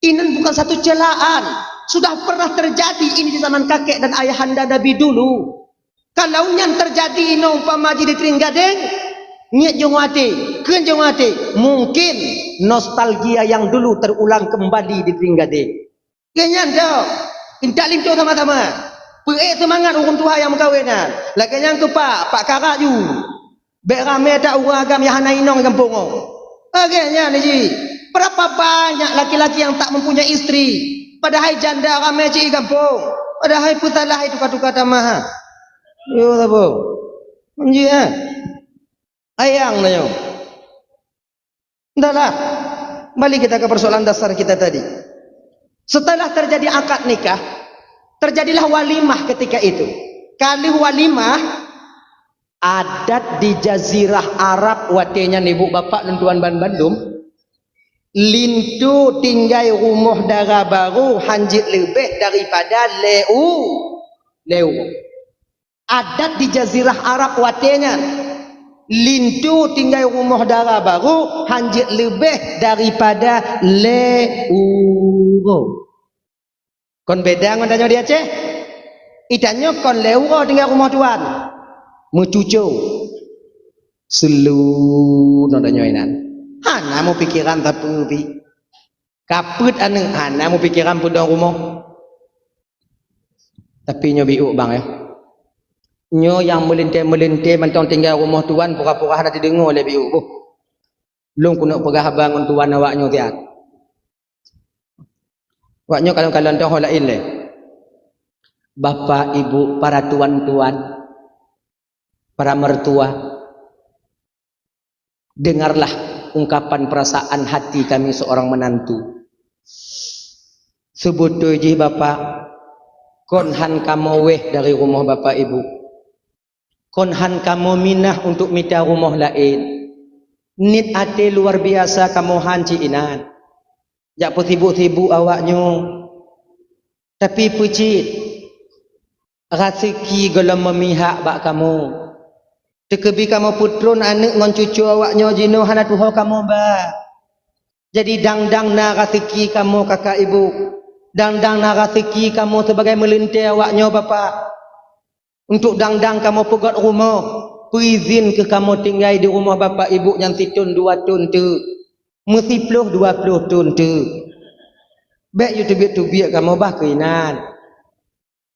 Ini bukan satu celaan. Sudah pernah terjadi ini di zaman kakek dan ayahanda Nabi dulu. Kalau nyan terjadi inoe umpama jih di Trienggadeng, ngiet jong até, kheun jong até, mungkin nostalgia yang dulu terulang kembali di Trienggadeng. Lagée nyan tok, intat linto sama-sama. Peuék seumangat ureueng tuha nyang meukawen nyan. Lagée nyan keu pak, pak karak ju. Bék ramé that ureueng agam nyang hana inong di gampông nyoe. Lagée nyan jih. Berapa banyak laki-laki yang tak mempunyai istri, padahai janda ramé cit di gampông. Padahai peusalah hai tuka-tuka tamah. Yo, sabo. Manjih, eh? Ayang tanyoe. Entahlah, kembali kita ke persoalan dasar kita tadi. Setelah terjadi akad nikah, terjadilah walimah ketika itu. Ka lheueh walimah, adat di jazirah Arab watée nyan, ibu bapak lôn tuan ban bandum, linto tinggai rumoh dara barô hanjeuet leubeh daripada lhée u-, lhée uroe. Adat di jazirah Arab watée nyan, linto tinggai rumoh dara barô hanjeuet leubeh daripada lhée uroe. Kon beda ngon tanyoe di Aceh. Di tanyoe kon lhée uroe tinggai rumoh tuan. Meucuco. Seuleu ngon tanyoe inan. Hana meupikeran sapeue pih. Ka peuet aneuk, hana meupikeran peudong rumoh. Tapi nyoe biôk bang, eh. Nyoe nyang meulintée-meulintée mantong tinggai rumoh tuan, pura-pura hana teudeungoe lé biôk boh. Lôn keuneuk peugah haba ngon tuan awak nyoe siat. Awak nyoe kalon-kalon dong ho laén lé. Bapak, ibu, para tuan-tuan, para mertua, dengarlah ungkapan perasaan hati kami seorang menantu. Seubeutôi jih Bapak, kon han kamoe wéh dari rumoh Bapak Ibu. Kon han kamoe minah untuk mita rumoh laén. Niet até luar biasa kamoe han cit inan. Jak peusibuk-sibuk awak nyoe. Tapi peucit, raseuki gohlom meumihak bak kamoe. Teukeubi kamoe peutron aneuk ngon cuco awak nyoe jinoe hana tuho kamoe ba. Jadi dang-dang na raseuki kamoe kakak ibu, dang-dang na raseuki kamoe sibagai meulintée awak nyoe bapak. Untuk dang-dang kamoe peugét rumoh, peuizin keu kamoe tinggai di rumoh bapak ibu nyan sithon dua thon teuk, meusiploh dua ploh thon teuk. Bék yue teubiet-teubiet kamoe bah keuinan.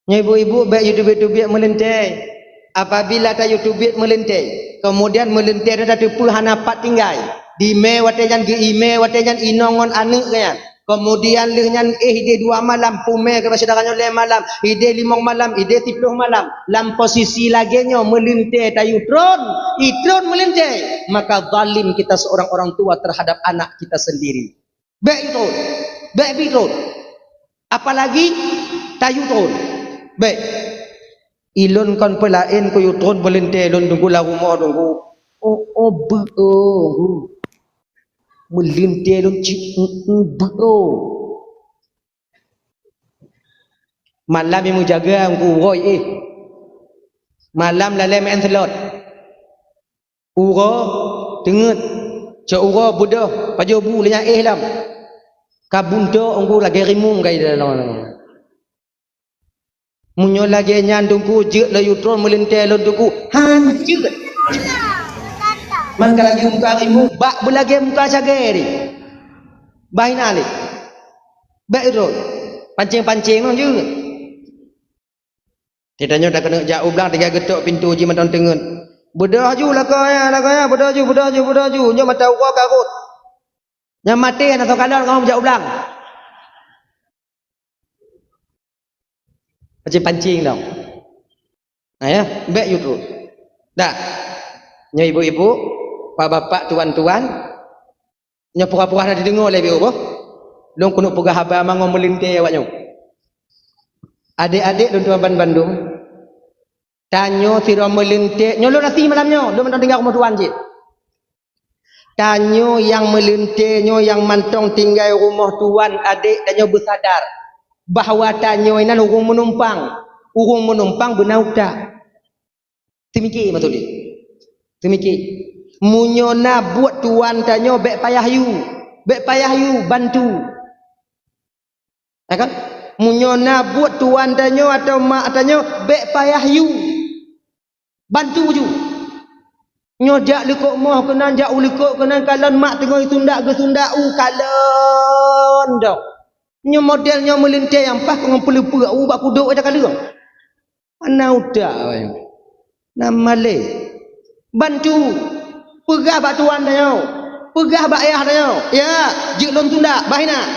Nyoe ibu-ibu bék yue teubiet-teubiet meulintée. Apabila tayue teubiet meulintée, kemudian meulintée nyan tateupeue hana pat tinggai, di mé watée nyan geu-imé watée nyan inong ngon aneuk geuh nyan. Kemudian lheueh nyan éh idéh dua malam, pumé keu syedara nyoe lhée malam, idéh limong malam, idéh siploh malam. Lam posisi lagée nyoe meulintée tayue tron, itron meulintée, maka zalim kita seorang orang tua terhadap anak kita sendiri. Bék itron, bék bi tron. Apalagi tayue tron. Bék. Ilôn kon peulaén keu yue tron meulintée lôn teungku lam rumoh teungku. Oh, oh, beu, oh. Meulintée lôn cit, mm, mm, beu, oh. Malam nyang meujaga teungku uroe éh. Malam lalée meu'en seulot. Uroe teungeut, cok uroe beudôh, pajoh bu lé nyan éh lom. Ka buntok teungku lagée rimueng gai dalam. Meunyoe lagée nyan teungku jeuet laju tron meulintée lôn teungku, han jeuet. Man ka lagée muka rimueng, bak beulagée muka cagée deh. Bah inan lé. Bék tron. Pancéng-pancéng nyoe jeuet. Geutanyoe takeuneuk jak u blang tinggai geutok pintoe jih mantong teungeut. Beudôh ju lakoe nyan, lakoe nyan, beudôh ju, beudôh ju, beudôh ju. Nyoe mata uroe ka rhot. Nyang maté hana soe kalon, kamoe jak u blang. Pancing-pancing dong. Nah, ya, bèk yue trok. Dah. Nyoe ibu-ibu, bapak-bapak, tuan-tuan, nyoe pura-pura hana jideungoe lé biôh boh. Lôn keuneuk peugah haba mangat meulintèe awak nyoe. Adék-adék lôn tuan ban bandum, tanyoe sidroe meulintèe, nyoe lôn asie malam nyoe, lôn mantong tinggai rumoh tuan cit. Tanyoe nyang meulintèe, nyoe nyang mantong tinggai rumoh tuan, adék, tanyoe beusadar bahwa tanyoe inan ureueng meunumpang, ureueng meunumpang beuna utak. Teumiki maksud lé. Teumiki. Meunyoe na buet tuan tanyoe, bèk payah yue, bèk payah yue bantu. Ya kan? Meunyoe na buet tuan tanyoe atawa mak tanyoe, bèk payah yue. Bantu ju. Nyoe jak likot moh keunan, jak u likot keunan, kalon mak teungoh sundak, geusundak u kalon dong. Nyoe model nyoe meulintèe nyang paih keu ngon peuleupeuk u bak kudok aja kaleueng. Hana utak awaknyan. Na malèe. Bantu. Peugah bak tuan tanyoe. Peugah bak ayah tanyoe. Ya, jeuet lôn sundak, bah inan.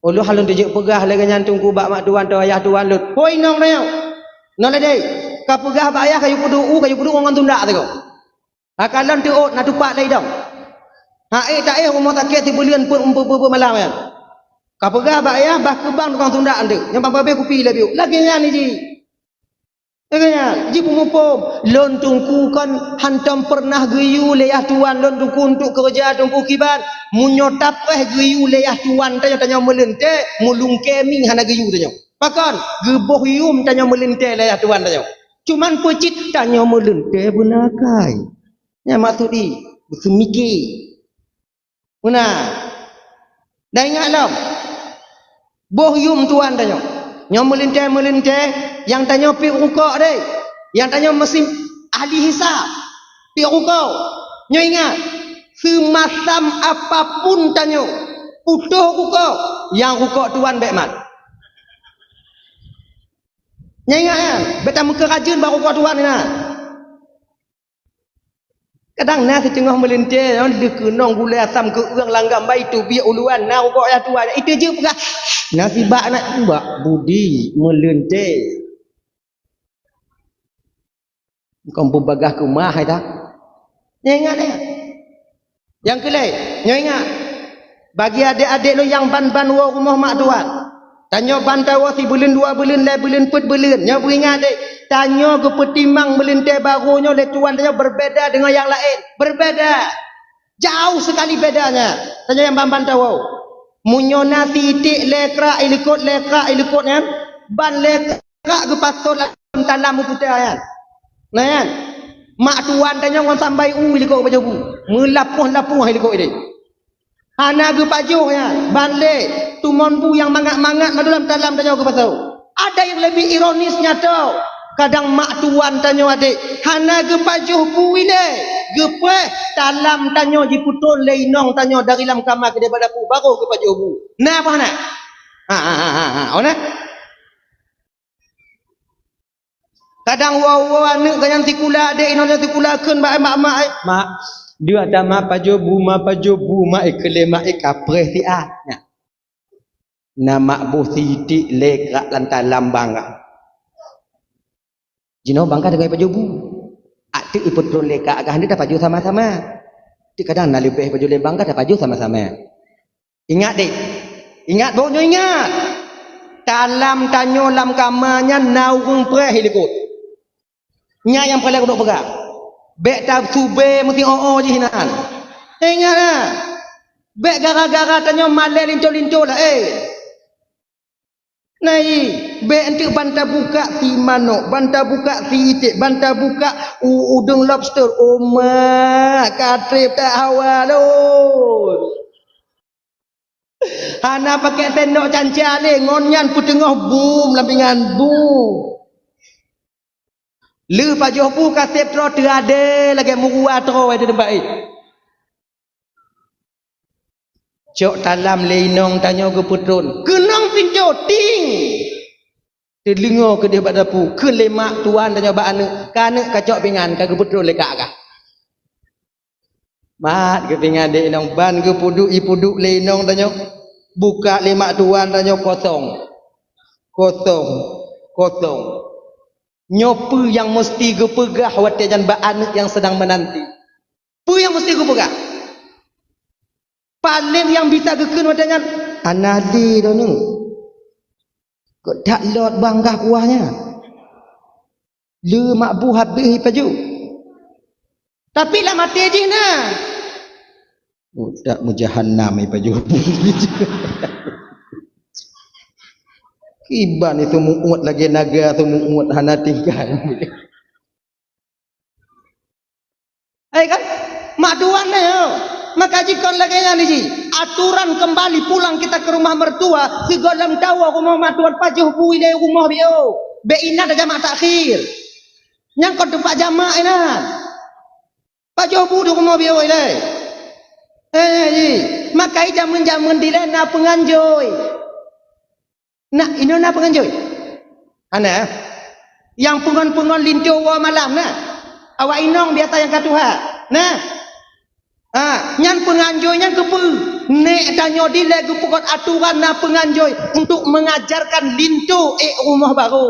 Ulôn hana lôn teujeuet peugah lagèe nyan teungku bak mak tuan atau ayah tuan lôn. Hôi inong tanyoe. Nyoe lé deh. Ka peugah bak ayah kayue peuduek u, kayue peuduek ngon sundak sigoe. Ha, kalon teuôt na tupat lé idong. Ha, ék taéh rumoh sakét sibuleuen peuet, peuet, peuet, peuet malam nyan. Ka peugah bak ayah, bah keubang tukang sundak eunteuk. Nyang ban babeh kupi lé biôh. Lagèe nyan jih. Lagèe nyan, jipeumuphom. Lôn teungku kon hantom peureunah geuyue lé yah tuan lôn teungku untuk keureuja teungku kiban. Meunyoe tapreh geuyue lé yah tuan tanyoe, tanyoe meulintèe, meulungkée mieng hana geuyue tanyoe. Pakon? Geuboh yuem tanyoe meulintèe lé yah tuan tanyoe. Cuman peucit tanyoe meulintèe beuna akai. Nyan maksud jih, beuseumiki. Meunan. Dan ingat lom, boh yuem tuan tanyoe. Nyoe meulintèe-meulintèe, nyang tanyoe piep rukok deh. Nyang tanyoe meusim ahli hisab. Piep rukok. Nyoe ingat, seumasam apapun tanyoe putôh rukok, nyang rukok tuan bèk mat. Nyan ingat nyan, bèk tameukeurajeuen bak rukok tuan nyan. Kadang na siteungoh meulintèe, nyoe deuh keunong gulèe asam keu ureueng langgam bai teubiet uluan, na rukok yah tuan, iteujeuet peugah, na sibak na bak budi meulintèe. Kon peubagah keumah ita. Nyan ingat, nyan. Nyang keu lhèe, nyoe ingat, bagi adék-adék lôn nyang ban-ban woe rumoh mak tuan. Tanyoe ban tawoe sibuleuen, dua buleuen, lhèe buleuen, peuet buleuen. Nyoe beuingat deh, tanyoe geupeutimang meulintèe barô nyoe lé tuan tanyoe berbeda deungon nyang laén. Berbeda. Jauh sekali bedanya. Tanyoe nyang ban-ban tawoe. Meunyoe na sitik lé krak i likot, lé krak i likot nyan, ban lé krak geupasoe lam talam u puta nyan. Nah nyan, mak tuan tanyoe ngon sambai u i likot geupajoh bu. Meulapoh-lapoh i likot idéh. Hana geupajoh nyan, ban lé tumon bu nyang mangat-mangat mandum lam talam tanyoe geupasoe. Ada nyang leubeh ironis nyan tho. Kadang mak tuan tanyoe adék hana geupajoh bu ilèe, geupreh talam tanyoe jipeutron lé inong tanyoe dari lam kama keudéh bak dapu, barô geupajoh bu. Na apa hana? Ha, ha, ha, ha, ha. Oh, na? Kadang woe-woe aneuk geuh nyan sikula, adék inong nyan sikula, kheun bak mak, "Mak, eh, mak, deuek ata mak pajoh bu, mak pajoh bu, mak, eh, keu lé mak, eh, kapreh siat." Nyan. Na mak boh sitik lé krak lam talam bang kah. Jinoe bang kah teungoh pajoh bu. Até ipeutron lé kak kah, hana tapajoh sama-sama. Ti kadang na leubeh pajoh lé bang kah tapajoh sama-sama. Ingat deh. Ingat boh nyoe ingat. Talam tanyoe lam kama nyan na ureueng preh i likot. Nyan nyang paleng keuneuk peugah. Bèk tasubé meusi o-o jih nan. Ingat na. Bèk gara-gara tanyoe malèe linto-linto lah, eh. Nah, i, bèk enteuk ban tabukak si manok, ban tabukak si iték, ban tabukak u-, udeueng lobster. Oh mak, ka trép that hawa lôn. Hana pakèk sendok canca lé, ngon nyan peuteungoh bum lam pingan, bum. Lheueh pajoh bu ka sép troe teuadèe lagèe meuruwa troe di teumpat, eh. Cok talam lé inong tanyoe geupeutron. Keunong pintoe, ting! Teudeungoe keudéh bak dapu, kheun lé mak tuan tanyoe bak aneuk, ka aneuk kacok pingan, ka geupeutron lé kak kah. Mat geupeuingat dek inong, ban geupeuduek-ipeuduek lé inong tanyoe. Buka lé mak tuan tanyoe, kosong. Kosong. Kosong. Nyoe peue nyang musti geupeugah watée nyan bak aneuëk nyang seudang meunanti? Peue nyang musti geupeugah? Paléng nyang bisa geukheun watée nyan, "Hana lé droeneuh. Kok that lot bangkah kuah nyan. Le mak bu habéh ipajoh." Tapi lam até jih na. "Oh, that meujahanam ipajoh." Kiban itu muut lagée naga, itu muut hana tinggai. Hai kan? Mak tuan nyoe, maka jikon lagée nyan jih. Aturan kembali pulang kita ke rumah mertua, sigohlom tawoe rumoh mak tuan pajoh bu ilée rumoh biôh. Bék inan jamak takhir. Nyang kon teumpat jamak inan. Pajoh bu di rumoh biôh ilée. Eh, jih. Maka jameun-jameun dilée na peunganjoi. Nah, inoe na peunganjoi. Hana. Nyang peungon-peungon linto woe malam na. Awak inong biasa nyang ka tuha. Nah. Ha, nyan peunganjoi nyan keupeue? Nék tanyoe dilée geupeugét aturan na peunganjoi untuk mengajarkan linto ék rumoh barô.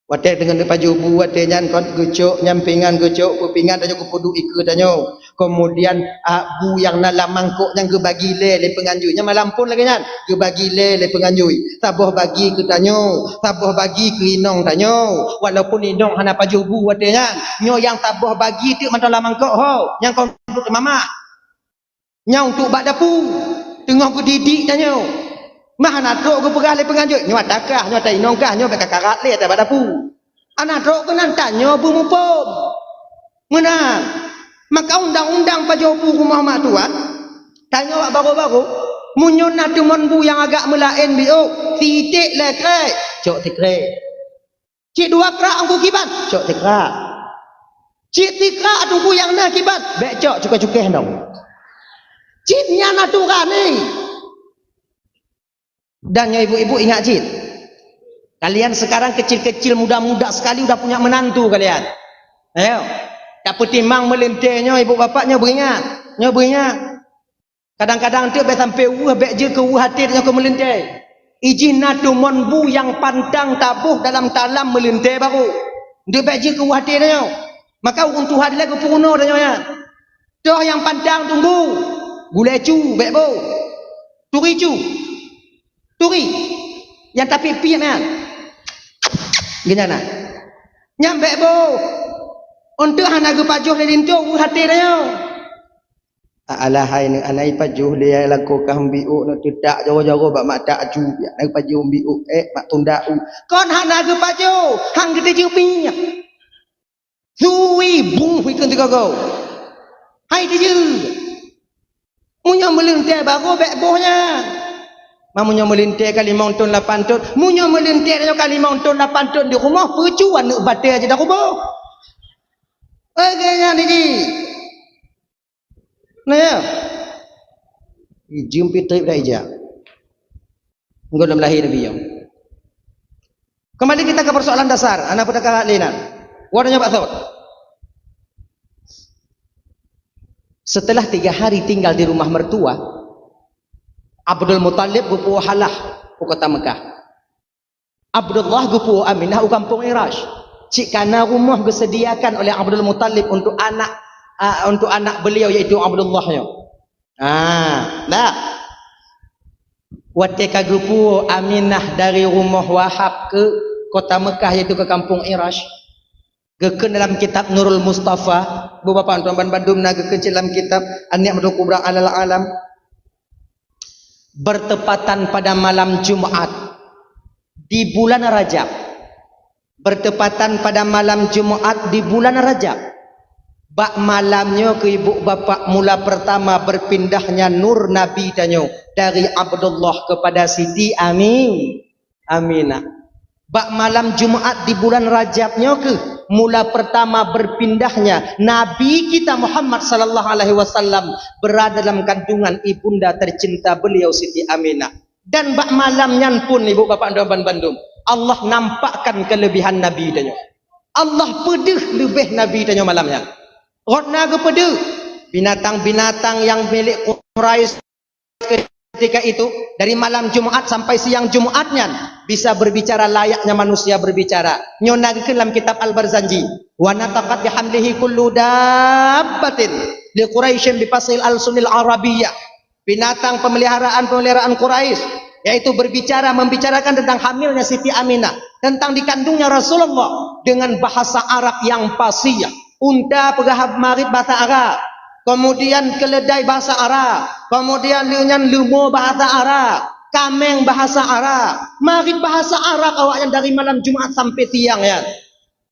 Watée deungon neupajoh bu watée nyan kon geucok nyan pingan geucok peupingan tanyoe geupeuduek ikeue tanyoe. Keumudian, a, bu nyang na lam mangkok nyan geubagi lé lé peunganjoi. Nyan malam phon lagée nyan, geubagi lé lé peunganjoi. Saboh bagi keu tanyoe, saboh bagi keu inong tanyoe. Walaupun inong hana pajoh bu watée nyan, nyoe nyang saboh bagi teuk mantong lam mangkok ho, nyang kon untuk mamak. Nyoe untuk bak dapu, teungoh geudidik tanyoe. Mah hana trok geupeugah lé peunganjoi, nyoe ata kah, nyoe ata inong kah, nyoe bèk kakarat lé ata bak dapu. Hana trok keunan tanyoe beumuphom. Meunan, maka undang-undang pajoh bu rumoh mak tuan, tanyoe bak barô-barô, meunyoe na teumon bu nyang agak meulaén biôh, siték lé krek, cok sikrek. Cit dua krak teungku kiban, cok sikrak. Cit sikrak teungku nyang na kiban, bèk cok cukéh-cukéh nong. Cit nyan aturan nyoe. Dan nyoe ibu-ibu ingat cit. Kalian sekarang kecil-kecil, muda-muda sekali udah punya menantu kalian. Ayo. Tapeutimang meulintèe nyoe ibu bapak nyoe beuingat. Nyoe beuingat. Kadang-kadang teuk bèk sampoe weueh, bèk jeuet keu weueh até tanyoe keu meulintèe. Ijih na teumon bu nyang pantang taboh dalam talam meulintèe barô. Nteuk bèk jeuet keu weueh até tanyoe. Maka ureueng tuha dilèe geupeurunoe tanyoe nyan. Toh nyang pantang teungku, gulèe cu bèk boh. Turi cu. Turi. Nyang tapiep-piep nyan. Geuhnyan na. Nyan bèk boh. Eunteuk hana geupajoh lé linto weueh até tanyoe. Alah hai neuh, hana ipajoh lé ai lakoe kah mbiôk, neuh teutak jaroe-jaroe bak mata aju, piak na geupajoh mbiôk, ék mak tunda u. Kon hana geupajoh, han geuteujeue pih. Sui bungh ikheun sigoe-goe. Hai teujeue. Meunyoe meulintèe barô bèk boh nyan. Ma meunyoe meulintèe ka limong thon lapan thon, meunyoe meulintèe nyoe ka limong thon lapan thon di rumoh, peucue aneuk batèe aja dak rumoh. Lagèe nyan jih. Nah, ya. Jeuem pih trép dak ijak. Enggak dalam lahir Nabi nyoe. Kembali kita ke persoalan dasar, hana peue teuka lé na. Wada nyoe bak thot. Setelah tiga hari tinggal di rumah mertua, Abdul Muthalib geupeuwoe halah u kota Mekah. Abdullah geupeuwoe Aminah u kampung Irash. Cit kana rumoh geusediakan oleh Abdul Muthalib untuk anak, a, untuk anak beliau, yaitu Abdullah nyoe. Ah, nah. Watèe ka geupeuwoe Aminah dari rumoh Wahab ke kota Mekah, yaitu ke kampung Irash. Geukheun dalam kitab Nurul Mustafa, bu bapak tuan ban bandum na geukheun cit dalam kitab An-Ni'matul Kubra Alal Alam. Bertepatan pada malam Jumat di bulan Rajab. Bertepatan pada malam Jumat di bulan Rajab. Bak malam nyoe keu ibu bapak mula pertama berpindahnya nur Nabi tanyoe dari Abdullah kepada Siti Ami-, Aminah. Bak malam Jumat di bulan Rajab nyoe keuh mula pertama berpindahnya Nabi kita Muhammad sallallahu alaihi wasallam berada dalam kandungan ibunda tercinta beliau Siti Aminah. Dan bak malam nyan pun, ibu bapak dan ban bandum, Allah nampakkan kelebihan Nabi tanyoe. Allah peudeuh leubeh Nabi tanyoe malam nyan. Rot na geupeudeuh, binatang-binatang nyang milék Quraisy ketika itu, dari malam Jumat sampai siang Jumat nyan, bisa berbicara layaknya manusia berbicara. Nyoe na geukheun lam kitab Al-Barzanji, "Wa nataqat bihamlihi kullu dabbatin li Quraisyin bi fasaihil alsunil Arabiyyah." Binatang pemeliharaan-pemeliharaan Quraisy, yaitu berbicara, membicarakan tentang hamilnya Siti Aminah, tentang dikandungnya Rasulullah dengan bahasa Arab yang fasih. Unta peugah marit bahasa Arab, kemudian keuleudai bahasa Arab, kemudian lheueh nyan leumo bahasa Arab, kaméng bahasa Arab, marit bahasa Arab awaknyan dari malam Jumat sampai siang nyan.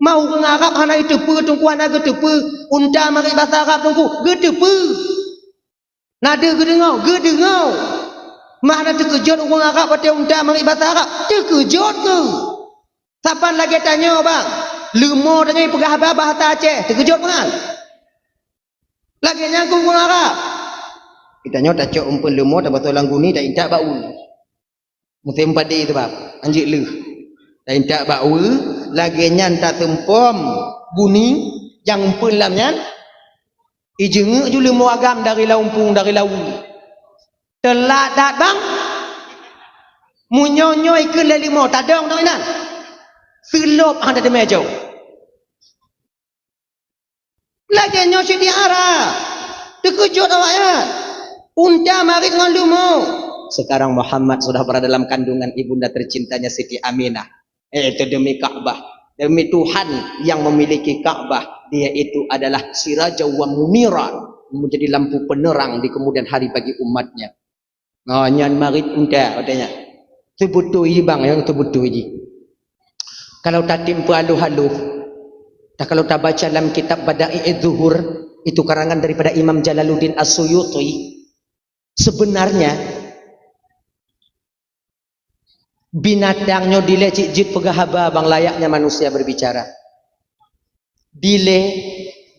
Mau ureuëng Arab hana geuteupeue, Teungku, hana geuteupeue, unta marit bahasa Arab, Teungku, geuteupeue. Na deuh geudeungoe? Geudeungoe. Mah na teukeujot ureuëng Arab watée unta marit bahasa Arab? Teukeujot kheueh. Saban lagée tanyoe, bang, leumo tanyoe peugah haba bahasa Aceh, teukeujot meunan. Lagée nyan keu ureuëng Arab. Tanyoe tacok umpeuen leumo, tabasoe lam guni, taintat bak u. Musém padi teuh, bang, anjeuk leuh. Taintat bak u, lagée nyan taseumpom guni nyang umpeuen lam nyan. Ijeungeuk ju leumo agam dari lam umpung, dari lam u. Teulat that, bang. Meunyoe nyoe ikheun lé leumo, tadong dong inan. Seulop hana teumé jauh. Lagée nyoe cit di Arab. Teukeujot awaknyan. Unta marit ngon leumo. Sekarang Muhammad sudah berada dalam kandungan ibunda tercintanya Siti Aminah. Yaitu demi Ka'bah, demi Tuhan yang memiliki Ka'bah, dia itu adalah sirajan wa munira, menjadi lampu penerang di kemudian hari bagi umatnya. Oh, nyan marit unta, katanya. Teubeutôi bang, nyang teubeutôi jih. Kalau tatem peuhaloh-haloh, ta-, kalau tabaca dalam kitab Bada'i Zuhur, itu karangan daripada Imam Jalaluddin As-Suyuti, sebenarnya binatang nyoe dilée cit jeuet peugah haba bang layaknya manusia berbicara. Dilée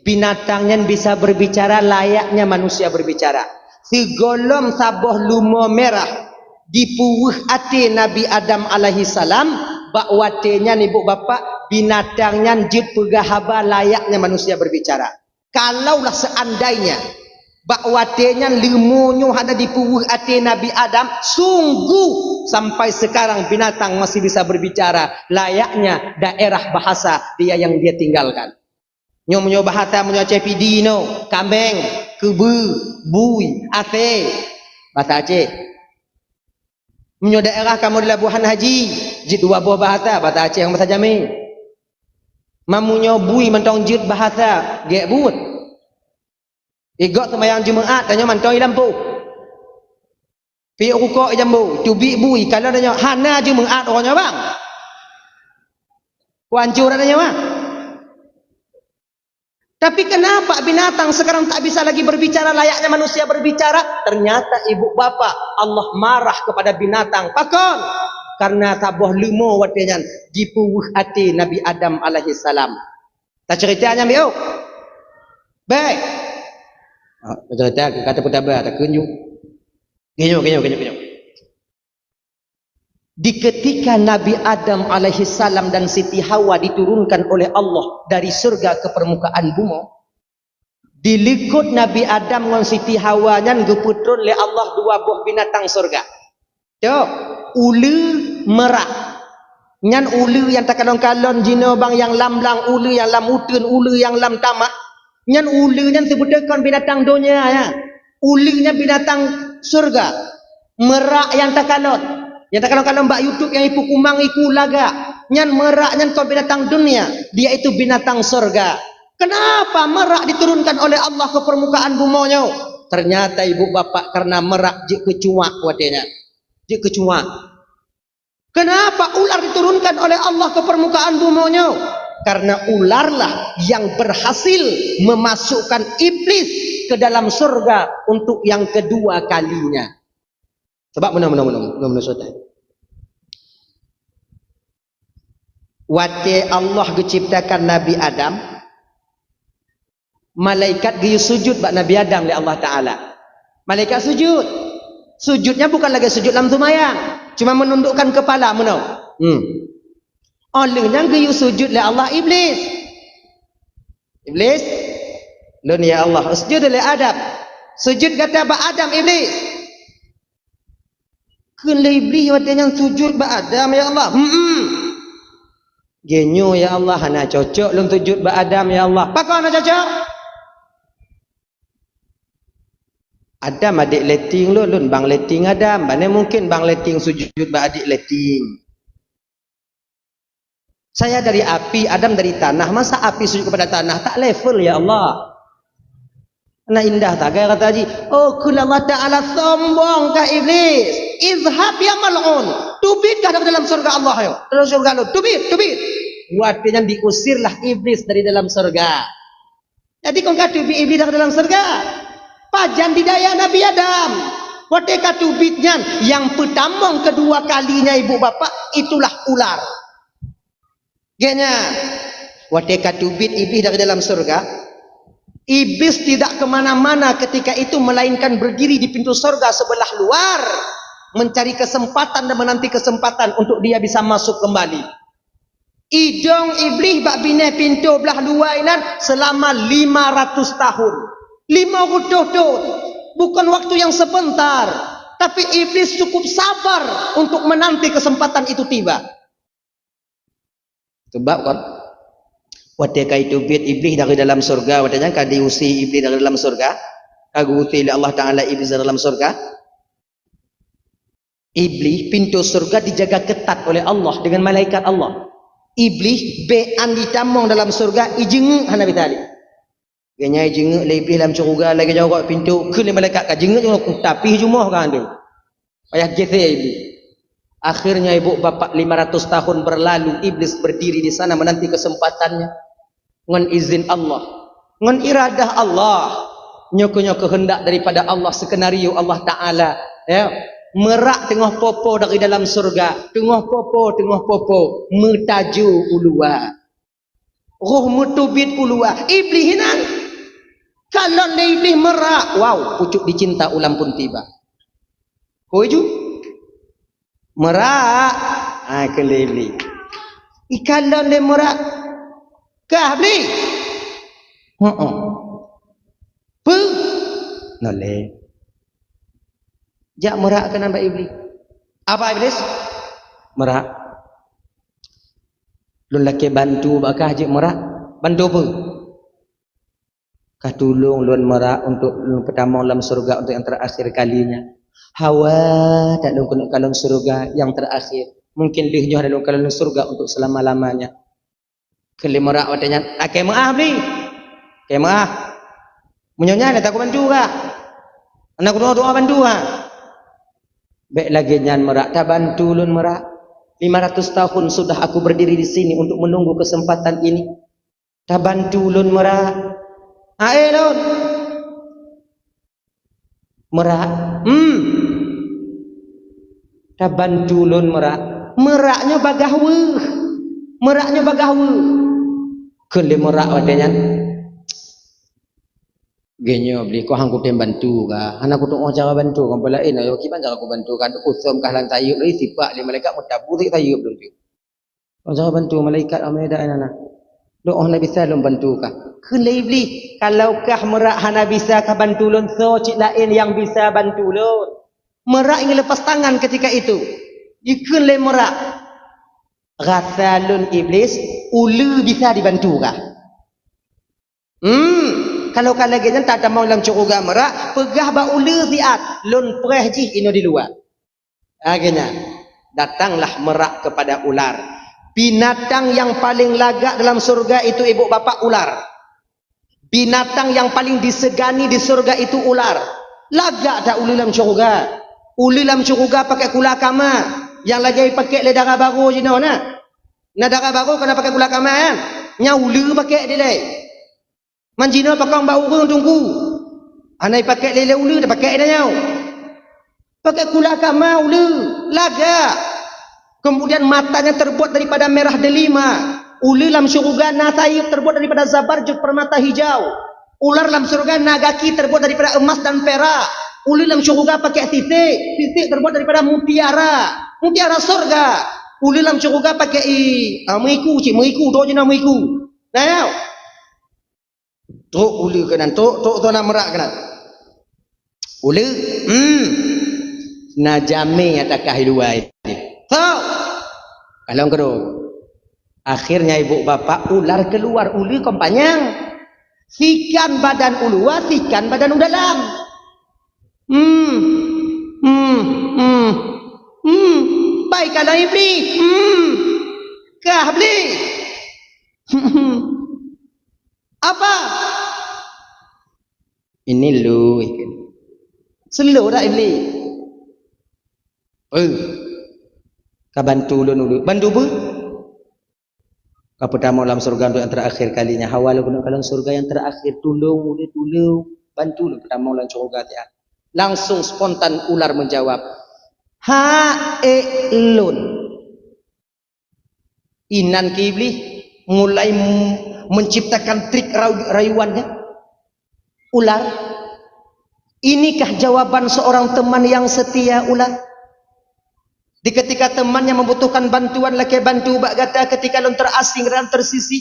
binatang nyan bisa berbicara layaknya manusia berbicara. Sigohlom saboh leumo mirah dipeuweueh até Nabi Adam alaihissalam, bak watée nyan, ibu bapak, binatang nyan jeuet peugah haba layaknya manusia berbicara. Kalaulah seandainya bak watée nyan leumo nyoe hana dipeuweueh até Nabi Adam, sungguh sampai sekarang binatang masih bisa berbicara layaknya daerah bahasa dia yang dia tinggalkan. Nyoe meunyoe bahasa meunyoe Aceh Pidie nyoe, kaméng, keubeue, bui, asée, bahasa Aceh. Meunyoe daerah kamoe di Labuhan Haji, jeuet dua boh bahasa, bahasa Aceh ngon bahasa Jamé. Meunyoe bui mantong jeuet bahasa gét buet. Igob seumayang Jeumeu'at, tanyoe mantong i lampôh. Piôh rukok i jambo, teubiet bui, kalon tanyoe hana Jeumeu'at uroe nyoe, bang. Kuancur tanyoe, bang. Tapi kenapa binatang sekarang tak bisa lagi berbicara layaknya manusia berbicara? Ternyata ibu bapak, Allah marah kepada binatang. Pakon? Karena saboh leumo watée nyan jipeuweueh até Nabi Adam alaihissalam. Taceurita nyan, biôh. Baik. Ha, taceurita, kata peutaba, takheun ju. Geunyoe, geunyoe, geunyoe, geunyoe. Di ketika Nabi Adam alaihissalam dan Siti Hawa diturunkan oleh Allah dari surga ke permukaan bumoe, di likot Nabi Adam ngon Siti Hawa nyan geupeutron lé Allah dua boh binatang surga. Cok, uleue, merak. Nyan uleue nyang takalon-kalon jinoe bang, nyang lam blang uleue, nyang lam uteuen uleue, nyang lam tamah. Nyan uleue nyan seubeutôi kon binatang donya nyan. Uleue nyan binatang syeuruga. Merak nyang takalon, nyang takalon-kalon bak YouTube nyang ipeukumang iku lagak, nyan merak nyan kon binatang dunia, dia itu binatang syeuruga. Kenapa merak diturunkan oleh Allah ke permukaan bumoe nyoe? Ternyata ibu bapak, karena merak jeuet keucuak watée nyan. Jeuet keucuak. Kenapa ular diturunkan oleh Allah ke permukaan bumoe nyoe? Karena ularlah yang berhasil memasukkan iblis ke dalam surga untuk yang kedua kalinya. Sebab meunoe, meunoe, meunoe, meunoe, meunoe, saudara. Watée Allah geuciptakan Nabi Adam, malaikat geuyue sujud bak Nabi Adam lé Allah Taala. Malaikat sujud. Sujudnya bukan lagée sujud lam seumayang, cuma menundukkan kepala meunoe. Hmm. Óh lheueh nyan geuyue sujud lé Allah Iblis. Iblis, Lôn, ya Allah, usjud li Adam. Sujud gata bak Adam, Iblis. Kheun lé Iblis watée nyan, sujud bak Adam, ya Allah. Hmm. Geunyoe, ya Allah, hana cocok lôn sujud bak Adam, ya Allah. Pakon hana cocok? Adam adék lé tieng lôn, lôn bang lé tieng Adam. Bane mungken bang lé tieng sujud bak adék lé tieng. Saya dari api, Adam dari tanah. Masa api sujud kepada tanah? Tak level, ya Allah. Nah, indah tak gaya kata haji? Oh, kheun Allah Ta'ala, sombong kah Iblis? Izhab ya mal'un. Teubiet kah dari dalam surga Allah, yo. Dalam surga lôn. Teubiet, teubiet. Watée nyan diusirlah Iblis dari dalam surga. Jadi kon ka teubiet Iblis dari dalam surga. Pajan didaya Nabi Adam. Watée ka teubiet nyan, nyang peutamong keudua kalinya ibu bapak, itulah ular. Geuhnyan, watée ka teubiet Iblis dari dalam surga, Iblis tidak ke mana-mana ketika itu melainkan berdiri di pintu surga sebelah luar, mencari kesempatan dan menanti kesempatan untuk dia bisa masuk kembali. Idong Iblis bak binéh pintoe blah luwa inan seulama lima ratus tahun. Lima reutôh thon. Bukan waktu yang sebentar, tapi Iblis cukup sabar untuk menanti kesempatan itu tiba. Sebab kan, watée ka teubiet Iblis dari dalam surga, watée nyan ka diusir Iblis dari dalam surga, ka geuusir lé Allah Ta'ala Iblis dari dalam surga. Iblis, pintoe surga dijaga ketat oleh Allah dengan malaikat Allah. Iblis bék an jitamong dalam surga, ijeungeuk hana bisa lé. Geuhnyan ijeungeuk lé Iblis lam syeuruga lagée jaroe pintoe, kheun lé malaikat ka jeungeuk, jeungeuk tapi jumoh ka andeueng. Payah geusé Iblis. Akhirnya ibu bapak lima ratus tahun berlalu, Iblis berdiri di sana menanti kesempatannya. Ngon izin Allah, ngon iradah Allah. Nyoe keuh, nyoe keuheundak daripada Allah, skenario Allah Ta'ala. Ya. Merak teungoh popo dari dalam surga, teungoh popo, teungoh popo, meutaju u luwa. Roh meuteubiet u luwa. Iblis inan. Kalon lé Iblis merak, wow, pucuk dicinta ulam pun tiba. Hoi ju. Merak. Hai, kheun lé Iblis. Ikalon lé merak. Kah, Iblis? Heeh. Peue? Nolé. Jak merak keunan bak Iblis. Apa Iblis? Merak. Lôn lakée bantu bak kah jeuet merak. Bantu peue? Ka tulông lôn merak untuk lôn peutamong lam syeuruga untuk nyang terakhir kalinya. Hawa that lôn keuneuk kalon syeuruga nyang terakhir. Mungkin lheueh nyoe hana lôn kalon syeuruga untuk selama-lamanya. Kheun lé merak watée nyan, "Lakée meuáh, Bli. Lakée meuáh. Meunyoe nyan, hana takubantu kah. Hana kudoa-doa bantu kah." "Bék lagée nyan merak, tabantu lôn merak. Lima ratus tahun sudah aku berdiri di sini untuk menunggu kesempatan ini. Tabantu lôn merak. Aé lôn merak." "Hmm. Tabantu lôn merak." Merak nyoe bagaih weueh. Merak nyoe bagaih weueh. Kheun lé merak watée nyan, "Geuh nyoe Bli, kah han kutem bantu kah. Hana kutuoh cara bantu kah. Peue laén, ayo kiban cara kubantu kah. Kusöm kah lam sayeuep lé, sipak lé malaikat meutabu di sayeuep lôn." Bansa bantu malaikat Ameda nana. Doa hana bisa lôn bantu kah. Kheun lé Iblih, "Kalau kah merak hana bisa kah bantu lôn, soe cit laén nyang bisa bantu lôn?" Merak ingin lepas tangan ketika itu. Jikheun lé merak, "Rasa lôn Iblis, uleue bisa dibantu kah?" Hmm, kalau ka lagée nyan tatamong lam syeuruga merak, peugah bak uleue siat, "Lôn preh jih inoe di luwa." Lagée nyan, datanglah merak kepada ular. Binatang yang paling lagak dalam syeuruga itu, ibu bapak, ular. Binatang yang paling disegani di syeuruga itu ular. Lagak that uleue lam syeuruga. Uleue lam syeuruga pakai kula kama, nyang lagée pakai lé dara barô jinoe na. Na dara barô kana pakai kula kama, kan? Nyan uleue pakai dilée. Man jinoe pakong bak ureuëng teungku. Hana ipakék lé-lé uleue, tapakék ida nyoe. Pakék kula kama uleue, lagak. Kemudian matanya terbuat daripada merah delima. Uleue lam syeuruga na sayeuep terbuat daripada zabarjud permata hijau. Ular lam syeuruga na gaki terbuat daripada emas dan perak. Uleue lam syeuruga pakék sisek, sisek terbuat daripada mutiara. Mutiara syeuruga. Uleue lam syeuruga pakék i, ah, meuiku cit, meuiku, droe jinoe meuiku. Nah, nyoe. Trok uleue keunan, trok, trok, trok na meurak keunan. Uleue, hmm. Na jamé nyang takah i luwa nyan. Trok! Kalon keudroe. Akhirnya ibu bapak ular keluar, uleue kon panyang. Sikan badan u luwa, sikan badan u dalam. Hmm. Hmm. Hmm. Hmm. Bai kalon Iblih. Hmm. Kah Iblih. Apa? Ini lu ikut. Selo dak Iblih? Eh. Ka bantu lôn uleue. Bantu beu? Ka peutamong lam syurga untuk yang terakhir kalinya. Hawa lôn keuneuk kalon syurga yang terakhir. Tulông, uleue tulông. Bantu lôn peutamong lam syurga siat. Langsung spontan ular menjawab, "Ha ék lôn." Inan keu Iblih mulai m-, menciptakan trik rayu-, rayuannya. Ular, inikah jawaban seorang teman yang setia, ular? Di ketika temannya membutuhkan bantuan, lakée bantu bak gata ketika lôn terasing dan tersisih.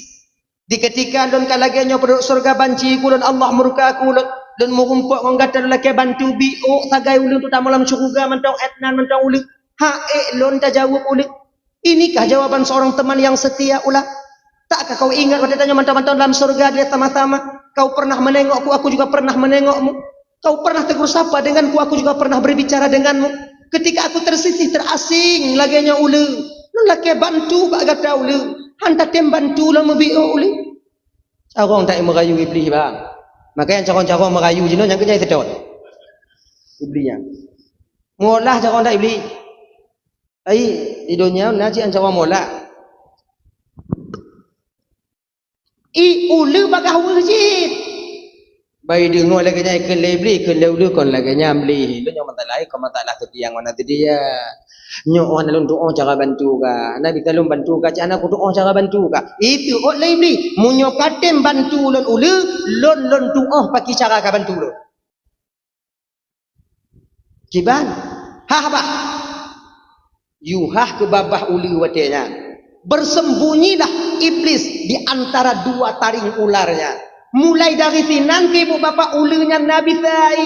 Di ketika lôn ka lagée nyoe peuduek syurga banci ku lôn, Allah murka ku lôn, lôn meurumpok ngon gata lôn lakée bantu, biôk sagai ulôn teutamong lam syurga mantong étnan mantong uleue. Ha ék lôn tajaweueb uleue. Inikah jawaban seorang teman yang setia, ular? Takkah kau ingat watée tanyoe mantong-mantong lam syurga dilèe sama-sama? Kau pernah menengokku, aku juga pernah menengokmu. Kau pernah tegur sapa denganku, aku juga pernah berbicara denganmu. Ketika aku tersisih, terasing, lagée nyoe uleue, lôn lakée bantu bak gata uleue. Han tatem bantu lôn meubiôk uleue. Carông that meurayu Iblih, bang. Makanya carông-carông meurayu jinoe nyang keujai seutôt. Iblih nyan. Meuolah carông that Iblih. Ai, di donya na cit ancawa molak. I uleue bagaih weueh cit. Bai deungoe lagée nyan, ikheun lé Iblih, ikheun lé uleue kon lagée nyan, Iblih. Lôn nyoe masalah, kon masalah seutia ngon seutia. Nyoe oh na lôn tuoh cara bantu ka. Na bisa lôn bantu ka, cit hana kutuoh cara bantu ka. Itu ôt lé Iblih. Meunyoe katem bantu lôn uleue, lôn, lôn tuoh pakri cara ka bantu lôn. Kiban? Hah bah. Yuhah keu babah uleue watée nyan. Bersembunyilah iblis di antara dua taring ular nyan. Mulai dari sinan keu ibu bapak uleue nyan na bisa.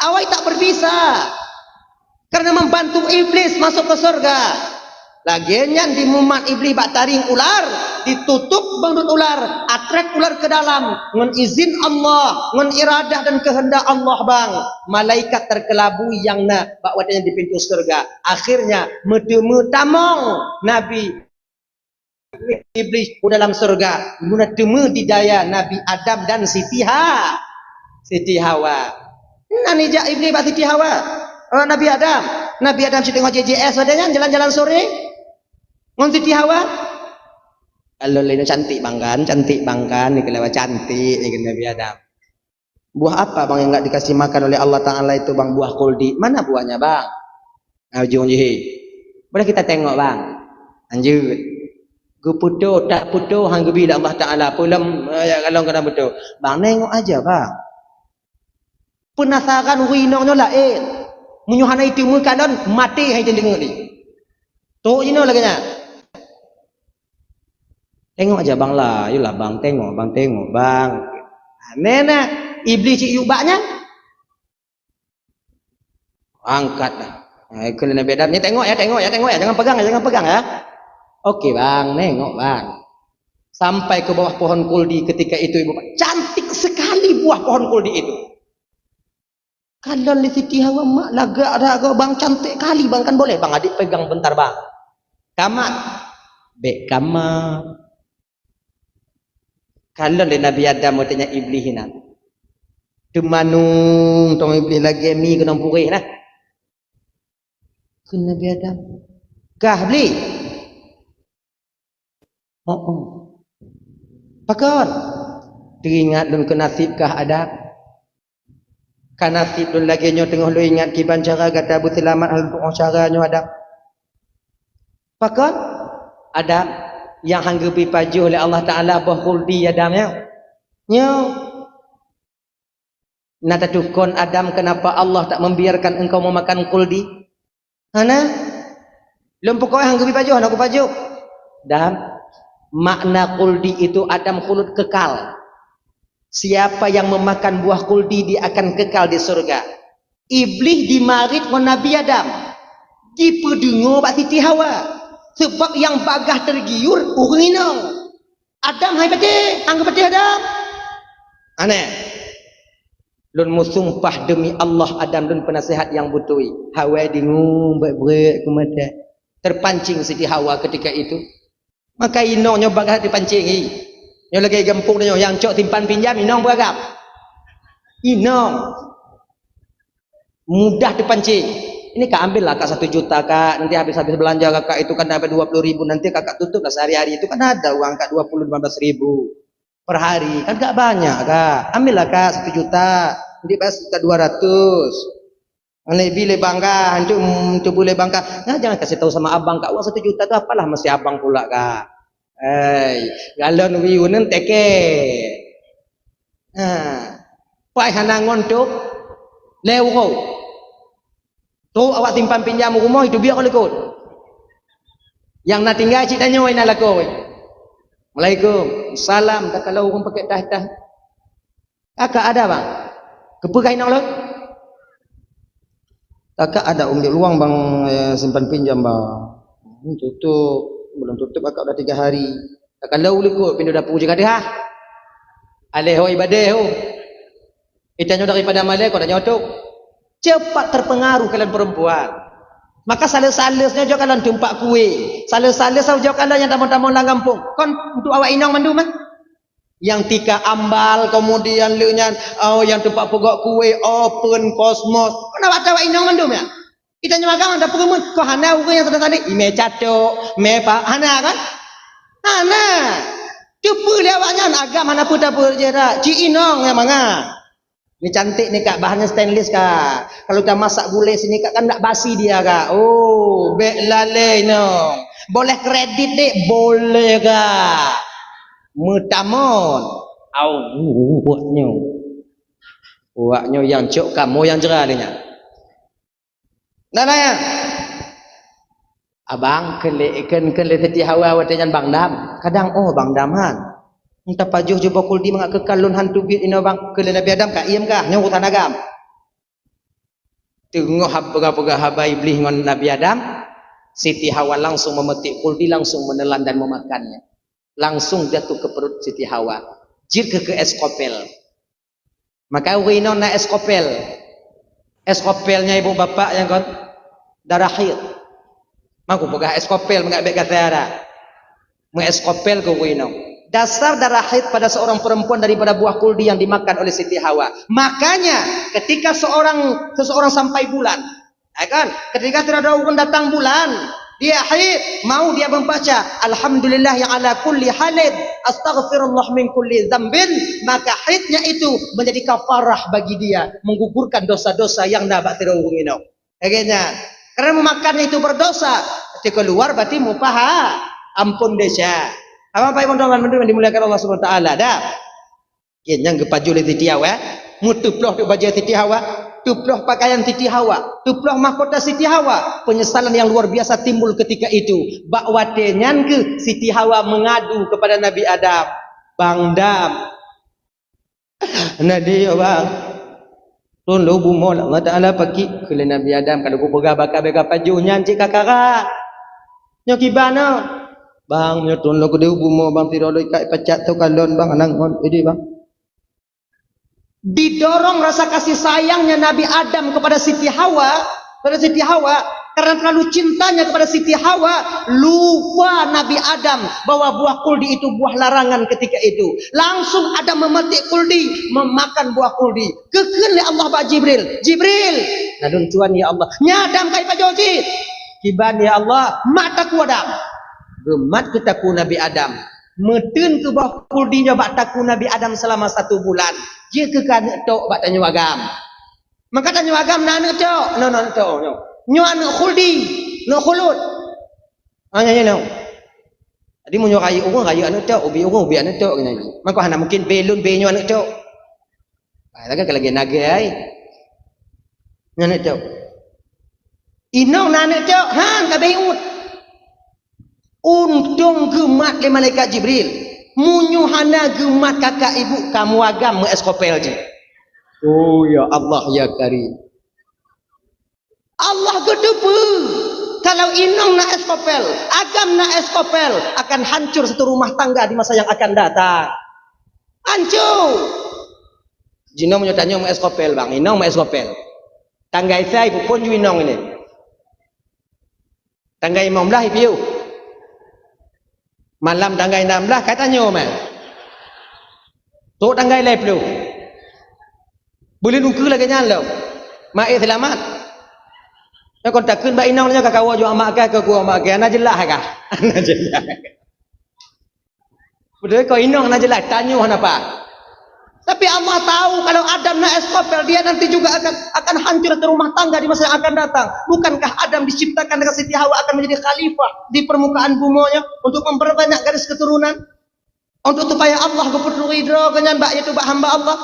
Awai tak berbisa. Karena membantu iblis masuk ke surga. Lagée nyan dimumat Iblih bak taring ular, ditutup beunduet ular, atrek ular keu dalam, ngon izin Allah, ngon iradah dan keuheundak Allah bang, malaikat terkelabui nyang na bak watée nyan di pintoe syeuruga. Akhirnya meuteumé tamong Nabi Iblih u dalam syeuruga, guna teumé didaya Nabi Adam dan Siti Ha-, Siti Hawa. Nan ijak Iblih bak Siti Hawa. Oh, Nabi Adam. Nabi Adam cit teungoh J J S watée nyan jalan-jalan sore ngon Siti Hawa. Kalau laén cantik bang kan, cantik bang kan, ni kelewat cantik ni kan Nabi Adam. Buah apa bang yang enggak dikasih makan oleh Allah Ta'ala itu bang, buah khuldi? Mana buahnya bang? Nah, ujung jih. Boleh kita tengok bang. Lanjut. Geupeutoh, tak peutoh, han geubi lé Allah Ta'ala. Peulom, eh, ya, kalau kena beutôi. Bang, nengok aja bang. Penasaran ureueng inong nyoe laén. Meunyoe hana iteumé kalon, maté hai deungoe ni. Trok jinoe lagée nyan. Tengok aja bang lah, yolah bang, tengok bang, tengok bang. Nah, nah, Iblih cit yue bak nyan. Angkat dah. Eh, keu Nabi Adam, ni tengok ya, tengok ya, tengok ya, jangan pegang ya, jangan pegang ya. Oke bang, nengok bang. Sampai ke bawah pohon kuldi ketika itu ibu, cantik sekali buah pohon kuldi itu. Kalon lé Siti Hawa, mak lagak dah kau bang, cantik kali bang, kan boleh bang adik pegang bentar bang. Kamat. Bek kamat. Kalon lé Nabi Adam watée nyan Iblih inan. Teumanung tong Iblih lagée mi keunong puréh nah. Kheun Nabi Adam, "Kah Iblih?" "Oh, oh." "Pakon?" "Teuingat lôn keu naseb kah Adam. Ka naseb lôn lagée nyoe teungoh lôn ingat kiban cara gata beuseulamat, hana lôn tuoh cara nyoe Adam." "Pakon?" "Adam, nyang han geubri pajoh lé Allah Ta'ala boh khuldi Adam nyoe." "Nyoe." "Na tatukon Adam, kenapa Allah tak membiarkan engkau memakan kuldi?" "Hana. Lôn peukoe han geubri pajoh, hana kupajoh." "Adam, makna kuldi itu Adam khulud kekal. Siapa yang memakan buah khuldi, dia akan kekal di surga. Iblih jimarit ngon Nabi Adam. Jipeudeungoe bak Siti Hawa. Sebab nyang bagaih teugiur ureuëng inong. Adam hai patéh, anggeuet patéh Adam. Aneh. Lôn meusumpah demi Allah, Adam lôn peunasihat nyang beutôi. Hawa deungoe, brek-brek keu mata. Terpancing Siti Hawa ketika itu. Maka inong nyoe bagaih teupancing, hi. Nyoe lagée gampông nyoe, nyang cok simpan pinjam, inong beuragam. Inong. Mudah teupancing. Ini Kak, ambillah Kak satu juta Kak, nanti habis-habis belanja Kakak itu kan dapat dua puluh ribu, nanti Kakak tutuplah sehari-hari itu kan ada uang Kak dua puluh, lima belas ribu per hari, kan gak banyak Kak. Ambillah Kak satu juta, nanti bayar sejuta dua ratus. Leubeh lé bangga, hantu, hantu boleh bangga. Nah, jangan kasih tahu sama abang Kak, uang satu juta tu apalah masih abang pula Kak. Hei, galon wiu nyan teke. Ha. Pai hana ngon tu, lé uroe. Tu awak simpan pinjam rumoh itu biar likot. Nyang na tinggai cit tanyoe na lakoe. Assalamualaikum. Salam, takalon ureuëng pakai tah-tah. Kakak ada, Bang. Keupeugah inong lôn? Kakak ada umbik luang, Bang, eh, simpan pinjam, Bang. Hmm, tutup. Belum tutup, kakak udah tiga hari. Takalon likot pintu dapur je ka deuh, ah. Aleh hoi badeh, oh. Itanyoe daripada malée, kok tanyoe tu. Cepat terpengaruh kalon perempuan. Maka sales-sales nyoe jok kalon teumpat kue. Sales-sales jok kalon nyang tamong-tamong lam gampông. Kon untuk awak inong mandum, ah. Nyang tika ambal, kemudian lheueh nyan, oh, nyang teumpat peugok kue, open, kosmos. Kon awak awak inong mandum, ya? Itanyoe agam ada peureumeun, kon hana ureuëng nyang sadang-sadang, imé catok, mé pa, hana kan? Hana. Teupeue lé awak nyan, agam hana peue-peue je dak. Cik inong nyang mangat. Ni cantik ni Kak, bahannya stainless Kak. Kalau kita masak gulai sini Kak, kan tak basi dia Kak. Oh, bek lalai no. Boleh kredit dek, boleh Kak. Meutamon. Au, uwaknyo. Uwaknyo yang cok kamu yang jera dia. Nah, nah, ya. Abang, keu lé, keu, keu lé Siti Hawa watée nyan Bang Dam. Kadang, oh, Bang Dam han. Entah pajoh jubah kuldi mangat keu kalon hantu biet inoe Bang. Keu lé Nabi Adam ka iem kah? Nyoe urusan agam. Teungoh hab-, peugah-peugah haba Iblih ngon Nabi Adam, Siti Hawa langsung memetik kuldi, langsung menelan dan memakannya. Langsung jatuh ke perut Siti Hawa. Jeuet keu, keu es kopel. Maka ureuëng inong na es kopel. Es kopel nyan ibu bapak nyang kon darah haid. Maka peugah es kopel mangat bék gata ada. Meu es kopel keu ureuëng inong. Dasar darah haid pada seorang perempuan daripada buah kuldi yang dimakan oleh Siti Hawa. Makanya ketika seorang seseorang sampai bulan, ya kan? Ketika sudah ada ureuëng datang bulan, dia haid, mau dia membaca, "Alhamdulillah yang ala kulli halin, astaghfirullah min kulli dzambin," maka haidnya itu menjadi kafarah bagi dia, menggugurkan dosa-dosa yang na bak sidroe ureuëng inong. Akhirnya, karena memakannya itu berdosa, ketika keluar berarti mupaha, ampun desya. Apa Bapak Ibu teman-teman yang dimuliakan Allah Subhanahu wa taala, dah. Nyang geupajoh lé Siti Hawa, eh? Meuteuploh teuk bajée Siti Hawa, teuploh pakaian Siti Hawa, teuploh mahkota Siti Hawa. Penyesalan yang luar biasa timbul ketika itu. Bak watée nyan keuh Siti Hawa mengadu kepada Nabi Adam, "Bang Dam, Nabi, ya Bang, lôn lôn bumoe Allah Taala pakik." Keu lé Nabi Adam, ka lôn peugah baka-baka pajoh nyan cit ka karat. Nyoe kiban na. "Bang, nyoe lôn lôn keudeh bumoe Bang, sidroe lôn ikat pacat teukalon Bang, anang ngon ideh Bang." Didorong rasa kasih sayangnya Nabi Adam kepada Siti Hawa, kepada Siti Hawa, karena terlalu cintanya kepada Siti Hawa, lupa Nabi Adam bahwa buah kuldi itu buah larangan ketika itu. Langsung Adam memetik kuldi, memakan buah kuldi. Geukheun lé Allah bak Jibril, "Jibril, na lôn tuan ya Allah." "Nyan Adam ka ipajoh cit." "Kiban ya Allah?" "Mat takue Adam." Geumat keu takue Nabi Adam. Meuteun keu buah kuldi nyoe bak takue Nabi Adam selama satu bulan. Jeuet keu keu aneuëk tok bak tanyoe agam. Maka tanyoe agam na aneuëk tok, na, na aneuëk tok nyoe. Nyoe aneuëk kuldi, aneuëk khulud. Ah, nyoe, nyoe, nyoe. Jadi meunyoe rayeuk ureuëng, rayeuk aneuëk tok, ubit ureuëng, ubit aneuëk tok, nyoe. Maka hana mungkin bée lôn, bée nyoe aneuëk tok. Ah, lagée ka lagée nagée ai. Nyoe aneuëk tok. Inong na aneuëk tok, han ka bée uet. Untông geumat lé malaikat Jibril. Meunyoe hana geumat kakak ibu, kamoe agam meu-es kopel jih. Oh, ya Allah, ya Karim. Allah geuteupeue, kalau inong na es kopel, agam na es kopel, akan hancur satu rumah tangga di masa yang akan datang. Hancur. Jinoe meunyoe tanyoe meu-es kopel, bang, inong meu-es kopel. Tanggai sai peuphon ju inong ini. Tanggai limong blaih ipiôh. Malam tanggai enam blaih ka tanyoe mah. Trok tanggai lhèe plôh. Buleuen ukeue lagèe nyan lom. Maé seulamat. Nyoe kon takheun bak inong nyoe ka kawoe jok mak kah, ka kuwoe mak kah. Na jeulaih kah? Na jeulaih. Beutôi kon inong na jeulaih, tanyoe hana paih. Tapi Allah tahu kalau Adam na es kopel, dia nanti juga akan, akan hancur satu rumah tangga di masa yang akan datang. Bukankah Adam diciptakan dengan Siti Hawa akan menjadi khalifah di permukaan bumoe untuk memperbanyak garis keturunan? Untuk supaya Allah geupeuturi droe geuh nyan bak, yaitu bak hamba Allah.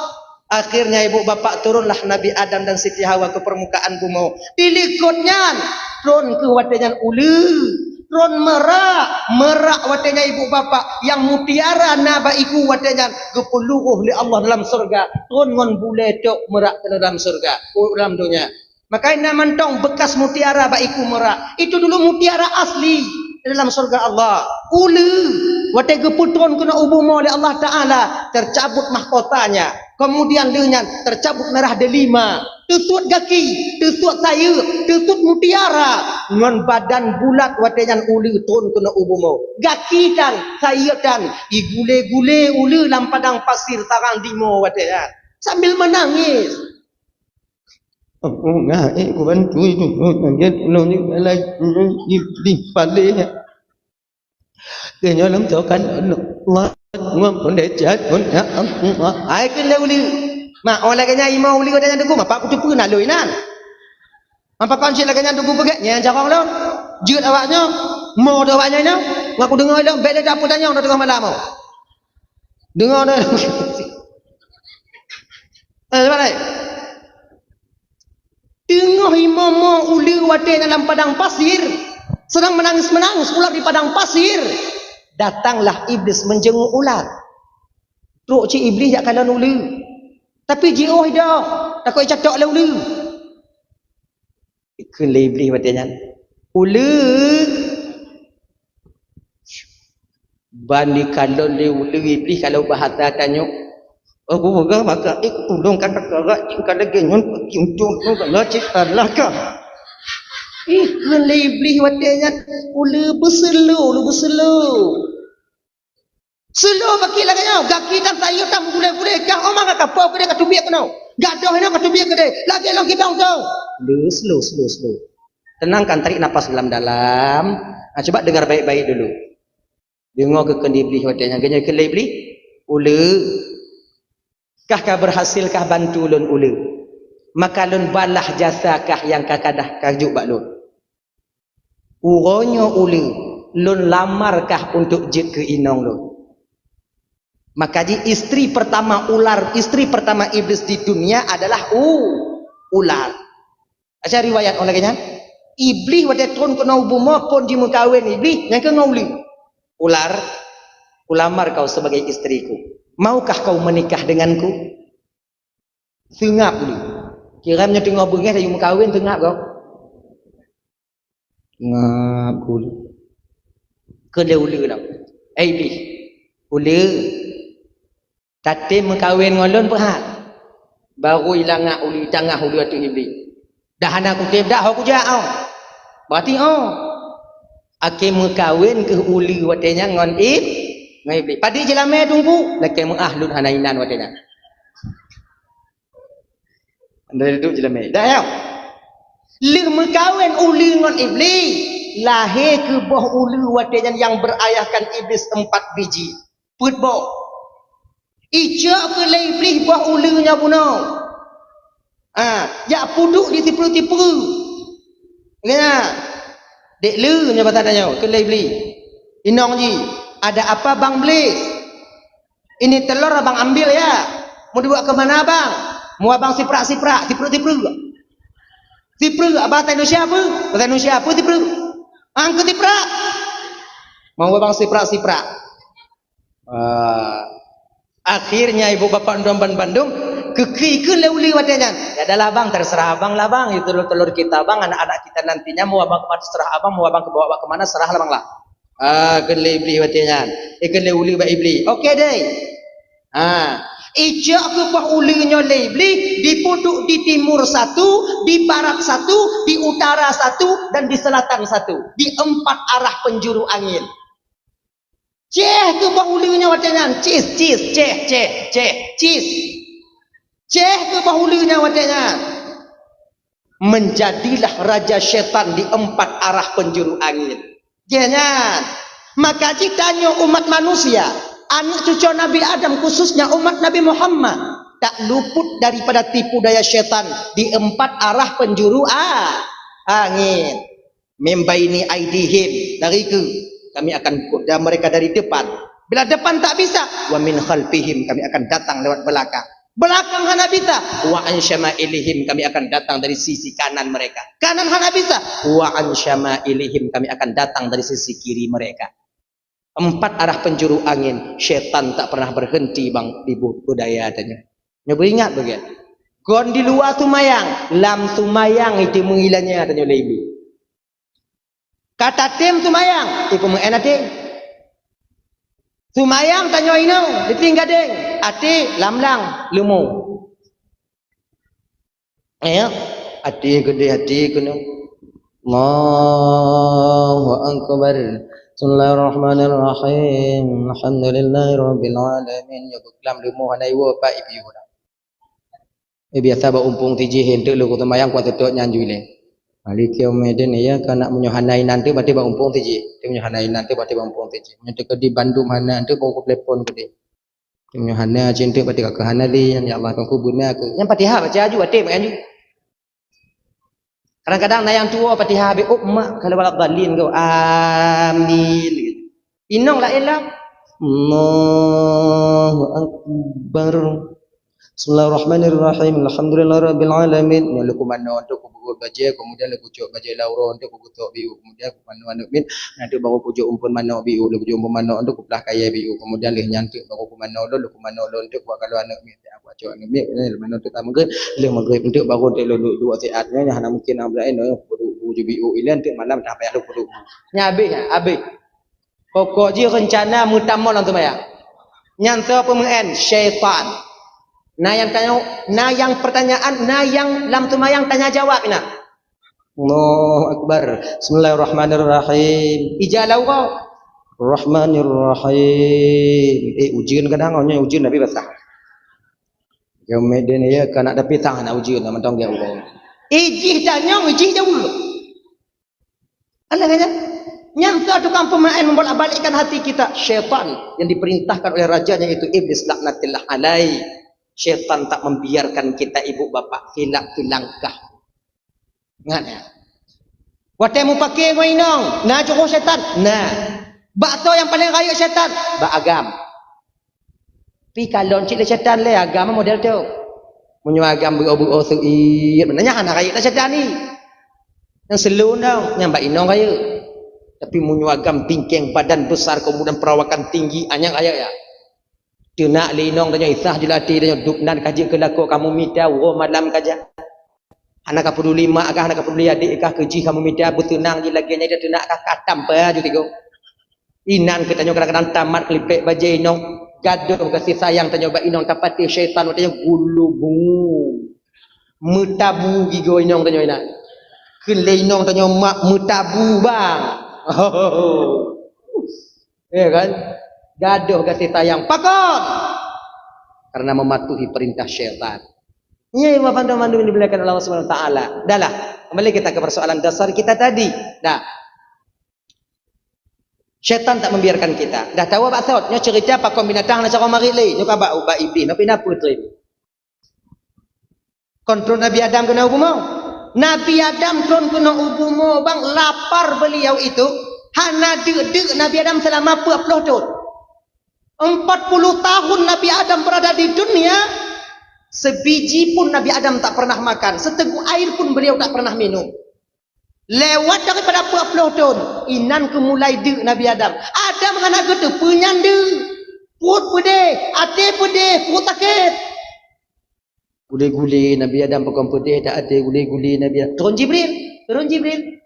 Akhirnya ibu bapak turunlah Nabi Adam dan Siti Hawa ke permukaan bumoe. Di likot nyan, tron keuh watèe nyan uleue, tron meurak, meurak watèe nyan ibu bapak, nyang mutiara na bak iku watèe nyan geupeuluôh lé Allah dalam syeuruga, tron ngon bulèe tok meurak keunoe dalam syeuruga, dalam donya. Maka na mantong bekas mutiara bak iku meurak. Itu dulu mutiara asli dalam syeuruga Allah. Uleue, watèe geupeutron keunoe u bumoe lé Allah Taala, tercabut mahkotanya. Kemudian lheueh nyan tercabut darah delima, teusuet gaki, teusuet sayeuep, teusuet mutiara, ngon badan bulat watèe nyan uleue tron keunoe u bumoe. Gaki tan, sayeuep tan, igulé-gulé uleue lam padang pasir sarang dimoe watèe nyan. Sambil menangis. Oh, ngai, eh, kubantu itu. Oh, ngai, ulôn ni, lai, di, di, palé. Keu nyoe lom tu kan, Allah, ngom pun deh jahat pun, ya Allah. Ai keu lé uleue. Mak, oh, lagèe nyan, imong uleue, ada nyan teungku, mapa kuteupeue na lôn inan. Mapa kon cit lagèe nyan teungku peugah, nyan carông lôn. Jeuet awak nyoe, mo teuh awak nyoe, nyoe. Ngaku deungö lôn, bèk lé dapur tanyong dah tengah malam, oh. Deungö dah. Eh, sabar, eh. Teungoh imomo uleue watèe nyan lam padang pasir, sedang menangis-menangis ulat di padang pasir. Datanglah iblis menjenguk ulat. Trok cit iblis jak kalon uleue. Tapi jiôh idong, takot icatok lé uleue. Kheun lé iblis watèe nyan, "Uleue!" Ban jikalon lé uleue iblis kalau bahasa tanyoe. Aku peugah maka, "Eh, tulông ka takarak, cit ka lagèe nyan, peucium tueng, tueng, ka na cit salah kah?" Ih, kheun lé iblis watèe nyan, "Uleue beuseulo, uleue beuseulo." Slow baki lagèe nyoe, gaki tan sayeuep tan gulé-gulé, kah oma ka kapo keudeh ka teubiet keunoe. Gadoh inoe ka teubiet keudeh, lagèe lôn kibang tu. Slow, slow, slow, slow. Tenangkan, tarik napas dalam-dalam. Ha, cuba dengar baik-baik dulu. Deungö keu kheun iblis watèe nyan, geunyoe kheun lé iblis, "Uleue, kah ka berhasil kah bantu lôn uleue? Maka lôn balah jasa kah nyang ka kadah kajok bak lôn." Uroe nyoe uleue, lôn lamar kah untuk jeuet keu inong lôn? Maka jih istri pertama ular, istri pertama iblis di dunia adalah u-, ular. Aca riwayat oh lagèe nyan, iblis watèe tron keunoe u bumoe phon jimeukawen iblis, nyang keu ngon uleue. "Ular, kulamar kau sebagai istriku. Maukah kau menikah denganku?" Seungab uleue. Kira meunyoe teungoh beungèh laju meukawen, seungab kau. Seungab uleue. Kheun lé uleue lom, "Eh, iblis, uleue, tatem meukawen ngon lôn peuhat?" Baru ilangak uleue, tangah uleue ateueh iblis. "Dah hana kutem dak ho kujak oh." Berarti oh. Akhé meukawen keuh uleue watèe nyan ngon ib-, ngon iblis. Padit jeulamé teungku, lakèe meu'ah lôn hana inan watèe nyan. Anda duduk jeulamé. Dah ya? Lheueh meukawen uleue ngon iblis, lahé keuh boh uleue watèe nyan nyang berayahkan iblis empat biji. Peuet boh. Icok keuh lé iblis boh uleue nyoe bunoe. Ah, jak peuduek di sipeue-sipeue. Ya. Dek le nyoe basa tanyoe keu lé iblis. Inong jih, "Ada apa, Bang Blis? Ini telur Abang ambil ya. Mau dibawa ke mana, Bang?" "Mau Abang siprak-siprak, sipeue-sipeue." Sipeue, bahasa Indonesia apa? Bahasa Indonesia apa sipeue? Angkut siprak. "Mau Abang siprak-siprak." Ah, akhirnya ibu bapak dum ban bandum, keu-keu lé uleue watée nyan. Ya dah lah bang, terserah abang lah bang, itu telur-telur kita bang, anak-anak kita nantinya mau abang kemana terserah abang, mau abang ke bawa ke mana serah lah bang lah. Ah, keu lé Iblis watée nyan. Eh, keu lé uleue bak Iblis. Oke deh. Ha, icok keu boh uleue nyoe lé Iblis, dipeuduek di timur satu, di barat satu, di utara satu, dan di selatan satu. Di empat arah penjuru angin. Ceh keu boh uleue nyan watée nyan, cis, cis, ceh, ceh, ceh, cis. Ceh keu boh uleue nyan watée nyan. Menjadilah raja syaitan di empat arah penjuru angin. Jeh nyan. Maka jitanyoe umat manusia, aneuk cucoe Nabi Adam, khususnya umat Nabi Muhammad, tak luput daripada tipu daya syaitan di empat arah penjuru a-, angin. Min baini aidihim, dari ke, kami akan, dan mereka dari depan. Bila depan tak bisa, wa min khalfihim, kami akan datang lewat belakang. Belakang hana bisa, wa an syama'ilihim, kami akan datang dari sisi kanan mereka. Kanan hana bisa, wa an syama'ilihim, kami akan datang dari sisi kiri mereka. Empat arah penjuru angin, syaitan tak pernah berhenti bang di bu-, budaya tanya. Nyoe beuingat beugiat. Kon di luwa sumayang, lam sumayang itu mengilanya tanya lé Iblis. Ka tatem sumayang, ipeumeu'en até. Sumayang tanyoe inong, diting gadeng, até lam-lam, leumo. Eh, até geudeh, até keunoe. Allahu Akbar. Bismillahirrahmanirrahim. Alhamdulillahirabbil alamin. Ya, beuklam leumo hana iwoe, Pak, ipiôh dah. Eh, biasa bak umpung tijih, enteuk lôn kuseumbayang kuat teutôt nyan jui lé. Maliki yaumiddin, iya ka nak meunyoe hana inan teuk, berarti bak umpung tijih. Meunyoe hana inan teuk, berarti bak umpung tijih. Meunyoe teukeudi bandum hana enteuk, baru kutelepon keudeh. Meunyoe hana cit enteuk, berarti ka keuh hana lé, ya Allah, kon kubeuna keuh. Nyan Fatihah baca aju, até mak aju. Kadang-kadang na nyang tuwoe Fatihah habéh, "Oh, mak, kalau wala dhalin kau. Amin." Inong laén lah. Allahu Akbar. Bismillahirrahmanirrahim. Alhamdulillahirabbil alamin. Nyoe leuku manoe untuk kubeuet bajée, kemudian leuku cok bajée lauro untuk kugeusok biu, kemudian kumanoe aneuk miet, nanti baru kujok umpun manok biu, leuku jok umpun manok untuk kuplah kayée biu, kemudian lheueh nyan teuk baru kumanoe lôn, leuku manoe lôn untuk kuwak kaloe aneuk miet. Baca aneuk miet, eh, leumah nyoe teuk ka maghrib, lheueh maghrib enteuk baru enteuk lôn duek siat nyoe, hana mungkin na beulaén nyoe, kudu uju biu ilée enteuk malam dah payah lôn kudu. Nyan habéh, habéh. Pokok jih reuncana meutamong lam seumayang. Nyan soe peumeu'en? Syaitan. Na nyang tanya, na nyang pertanyaan, na nyang lam seumayang tanya jawab inan. Allahu Akbar. Bismillahirrahmanirrahim. Ija lawa. Rahmanirrahim. Eh, ujeuen kadang, nyoe ujeuen Nabi basah. Yaumidin, ya, ka nak dapi tang nak ujeuen, nak mantong dia uroe. Ijih tanyong, ijih jauh. Alah, kan? Nyan ka tukang pemain membolak-balikkan hati kita. Syaitan yang diperintahkan oleh rajanya, yaitu Iblis laknatillah alaih. Syaitan tak membiarkan kita, ibu bapak, silap silangkah. Ingat ya. Watée mupake ngon inong, na jroh syaitan? Na. Bak soe nyang paleng rayeuk syaitan? Bak agam. Pi kalon cit lé syaitan lé agam model tu. Meunyoe agam beuo-beuo seuiet, meunan nyan hana rayeuk lé syaitan ni. Nyang seulon dong, nyang bak inong rayeuk. Tapi meunyoe agam tingkeng, badan besar, kemudian perawakan tinggi, anyang rayeuk ya. Teunak lé inong tanyoe, isah jeuet até tanyoe, dub nan ka jeuet keu lakoe kamoe mita, uroe malam ka jak. Hana ka peuduli mak kah, hana ka peuduli adék kah, keu jih kamoe mita, beuteunang jih lagée nyan, teunak kah, ka tampa ju tigo. Inan keu tanyoe kadang-kadang tamat keulipek bajée inong, gadôh gaséh sayang tanyoe bak inong, tapatéh syaitan watée nyoe gulu bungu. Meutabu gigoe inong tanyoe inan. Kheun lé inong tanyoe mak meutabu bang. Ya kan? Gadôh gaséh sayang. Pakon? Karena mematuhi perintah syaitan. Iya, Bapak Teman yang dimuliakan Allah Subhanahu wa Taala. Dahlah, kembali kita ke persoalan dasar kita tadi. Dah. Syaitan tak membiarkan kita. Dah tahu bak thot. Nyoe cerita pakon binatang na cara marit lé. Nyoe ka bak ubat iblis. Nyoe pina peue teuh? Kon tron Nabi Adam keunoe u bumoe. Nabi Adam tron keunoe u bumoe bang, lapar beliau itu, hana deuk-deuk Nabi Adam selama peuet ploh thon. Empat puluh tahun Nabi Adam berada di dunia, sebiji pun Nabi Adam tak pernah makan, seteguk air pun beliau tak pernah minum. Lewat daripada peuet ploh thon, inan keu mulai deuk Nabi Adam. Adam hana geuteupeue nyan deuk. Pruet peudeh, até peudeh, pruet sakét. Gule-gule Nabi Adam pakon peudeh, dak até gule-gule Nabi Adam. Turun Jibril, turun Jibril.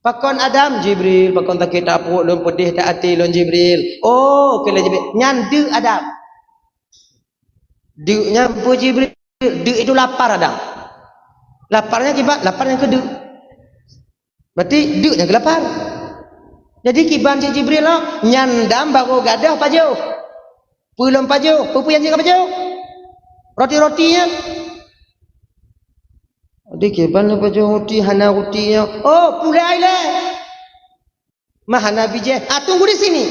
"Pakon Adam?" "Jibril, pakon sakét that pruet lôn, peudeh that até lôn, Jibril." "Oh, keu lôn, Jibril." Nyan deuk Adam. Deuk nyan peue, Jibril? Deuk itu lapar Adam. Lapar nyan kiban, lapar nyan keu deuk. Berarti deuk nyan keu lapar. Jadi kiban cit Jibril, oh, nyan Adam barô gadôh pajoh. Peue lom pajoh? Peue-peue nyang jeuet ka pajoh? Roti-roti nyan. Di kiban lé pajoh ruti, hana ruti nyoe. Oh, pulai lé. Mah hana bijéh. Ah, tunggu di sini.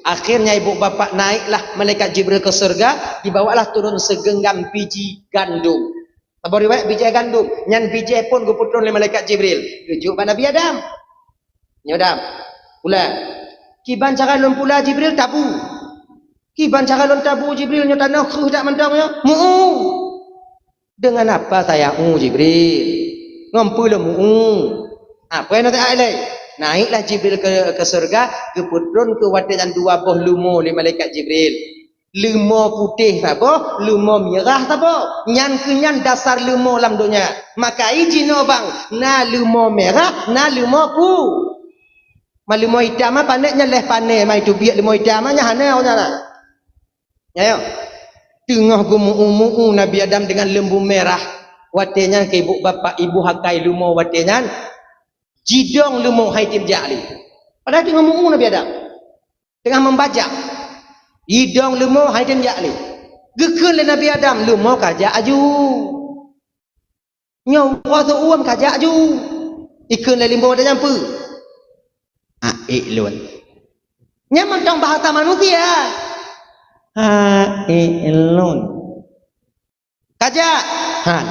Akhirnya ibu bapak naiklah malaikat Jibril ke surga, dibawalah turun segenggam biji gandum. Saboh riwayat bijéh gandum. Nyan bijéh pun geupeutrön lé malaikat Jibril. Geujok bak Nabi Adam. Nyoe Adam. Pula. Kiban cara lôn pula Jibril tabu. Kiban cara lôn tabu Jibril nyoe tanoh kreueh that mantong nyoe. Mu-u. Dengan apa saya u, Jibril? Ngon peue lôn mu-u? Apa nyang naseuhat lé? Naiklah Jibril ke, ke surga, geupeutrön keu watée nyan dua boh leumo lé malaikat Jibril. Leumo putéh saboh, leumo mirah saboh. Nyan keuh nyan dasar leumo lam donya. Maka i jinoe bang, na leumo mirah, na leumo pu-, ma leumo itam ma panéh nyan leh panéh, ma itu biet leumo itam ma nyan hana awaknyan na. Nyoe, teungoh geumeu-u-meu-u Nabi Adam deungon leumo mirah. Watée nyan keu ibu bapak, ibu hakai leumo watée nyan, jidong leumo hai tem jak lé. Padahai teungoh meu-u Nabi Adam. Teungoh meubajak. Jidong leumo hai tem jak lé. Geukheun lé Nabi Adam, leumo ka jak aju. Nyoe uroe seuuem ka jak ju. Ikheun lé leumo watée nyan peue? Aék lôn. Nyan mantong bahasa manusia. Aék lôn. Ka jak? Han.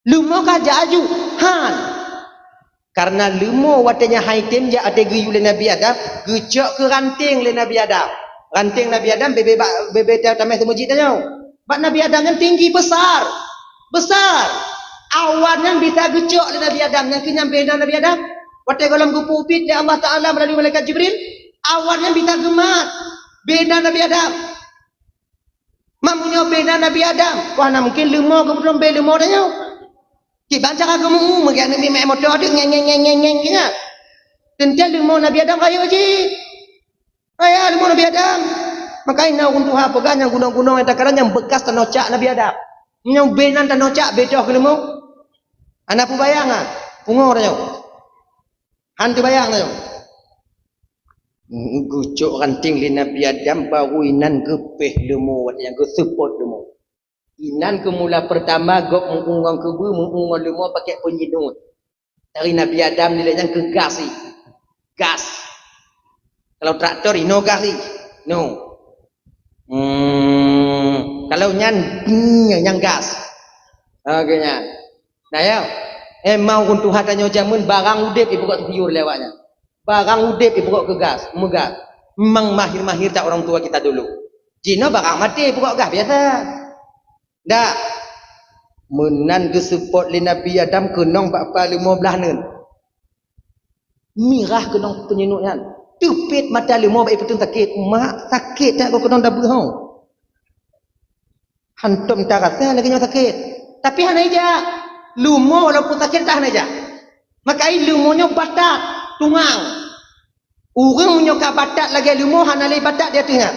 Leumo ka jak aju? Han. Karena leumo watée nyan hai tem jak watée geuyue lé Nabi Adam, geucok keu ranting lé Nabi Adam. Ranting Nabi Adam bebe bak, bebe ta-, tameh seumeujid tanyoe. Bak Nabi Adam nyan tinggi, besar. Besar. Awan nyan bisa geucok lé Nabi Adam, nyan keuh nyan bena Nabi Adam. Watée gohlom geupeubiet lé Allah Taala meulalu malaikat Jibril, awan nyan bisa geumat, bena Nabi Adam. Meunyoe bena Nabi Adam, wah, na mungkin leumo geupeutrön bée leumo tanyoe. Kiban cara geumeu-u, meugiat neubi mé moto deuek ngeng, ngeng, ngeng, ngeng, ngeng, nyan. Teuntée leumo Nabi Adam rayeuk jih. Raya leumo Nabi Adam. Makajih na ureuëng tuha peugah nyang gunong-gunong nyang takalon nyang beukas tanoh cak Nabi Adam. Nyang bena tanoh cak beudôh keu leumo. Hana peubayang ah, pungo tanyoe. Han teubayang tanyoe. Geucok ranting lé Nabi Adam, baru inan geupéh leumo, watée nyan geuseupôt leumo. Inan keu mula peurtama gob meu-u ngon keubeue, meu-u ngon leumo pakék peunyinut. Dari Nabi Adam dilée nyan keu gas jih. Gas. Kalau traktor, inoe gas jih. Inoe. Hmm, kalau nyan, nyang gas. Oke, nyan. Nah, ya. Emang ureuëng tuha tanyoe jameun barang udeb ipeugöt keu yue lé awaknyan. Barang udeb ipeugöt keu gas, meugas. Memang mahir-mahir that orang tua kita dulu. Jinoe barang maté ipeugöt gas biasa. Dak. Meunan geuseupôt lé Nabi Adam keunong bak pa leumo blaih neuen. Mirah keunong peunyinut nyan. Teupét mata leumo bak ipeuteun sakét. Mak, sakét that goe keunong dabeuh ho. Hantom tarasa lagée nyoe sakét. Tapi hana ijak. Leumo walaupun sakét tak hana ijak. Makajih leumo nyoe batat, tungang. Ureuëng meunyoe ka batat lagée leumo hana lé batat di ateueh nyan.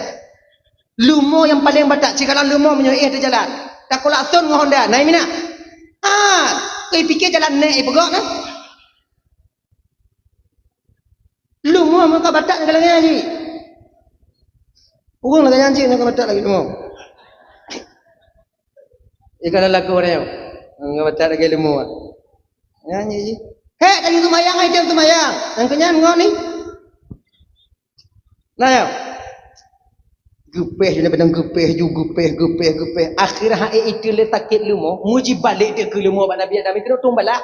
Leumo nyang paleng batat, sigohlom leumo meunyoe éh teujalan. Takulak thon ngon honda, na imina. Ah, keu ipike jalan nèk ipeugöt na. Leumo meunyoe ka batat ngon lagée nyan jih. Ureuëng lagée nyan jih nyang ka batat lagée leumo. Ie ka lalaku ureuëng nyoe. Nyang ka batat lagée leumo. Nyan jih. Hék, ka jiseumayang, hai tem seumayang. Nyang keu nyan ngon ni. Nah, ya. Geupéh ju, Nabi Adam geupéh ju, geupéh, geupéh, geupéh. Akhirnya hai itu lé sakét leumo, muji balek dia keu leumo bak Nabi Adam itu tum balah.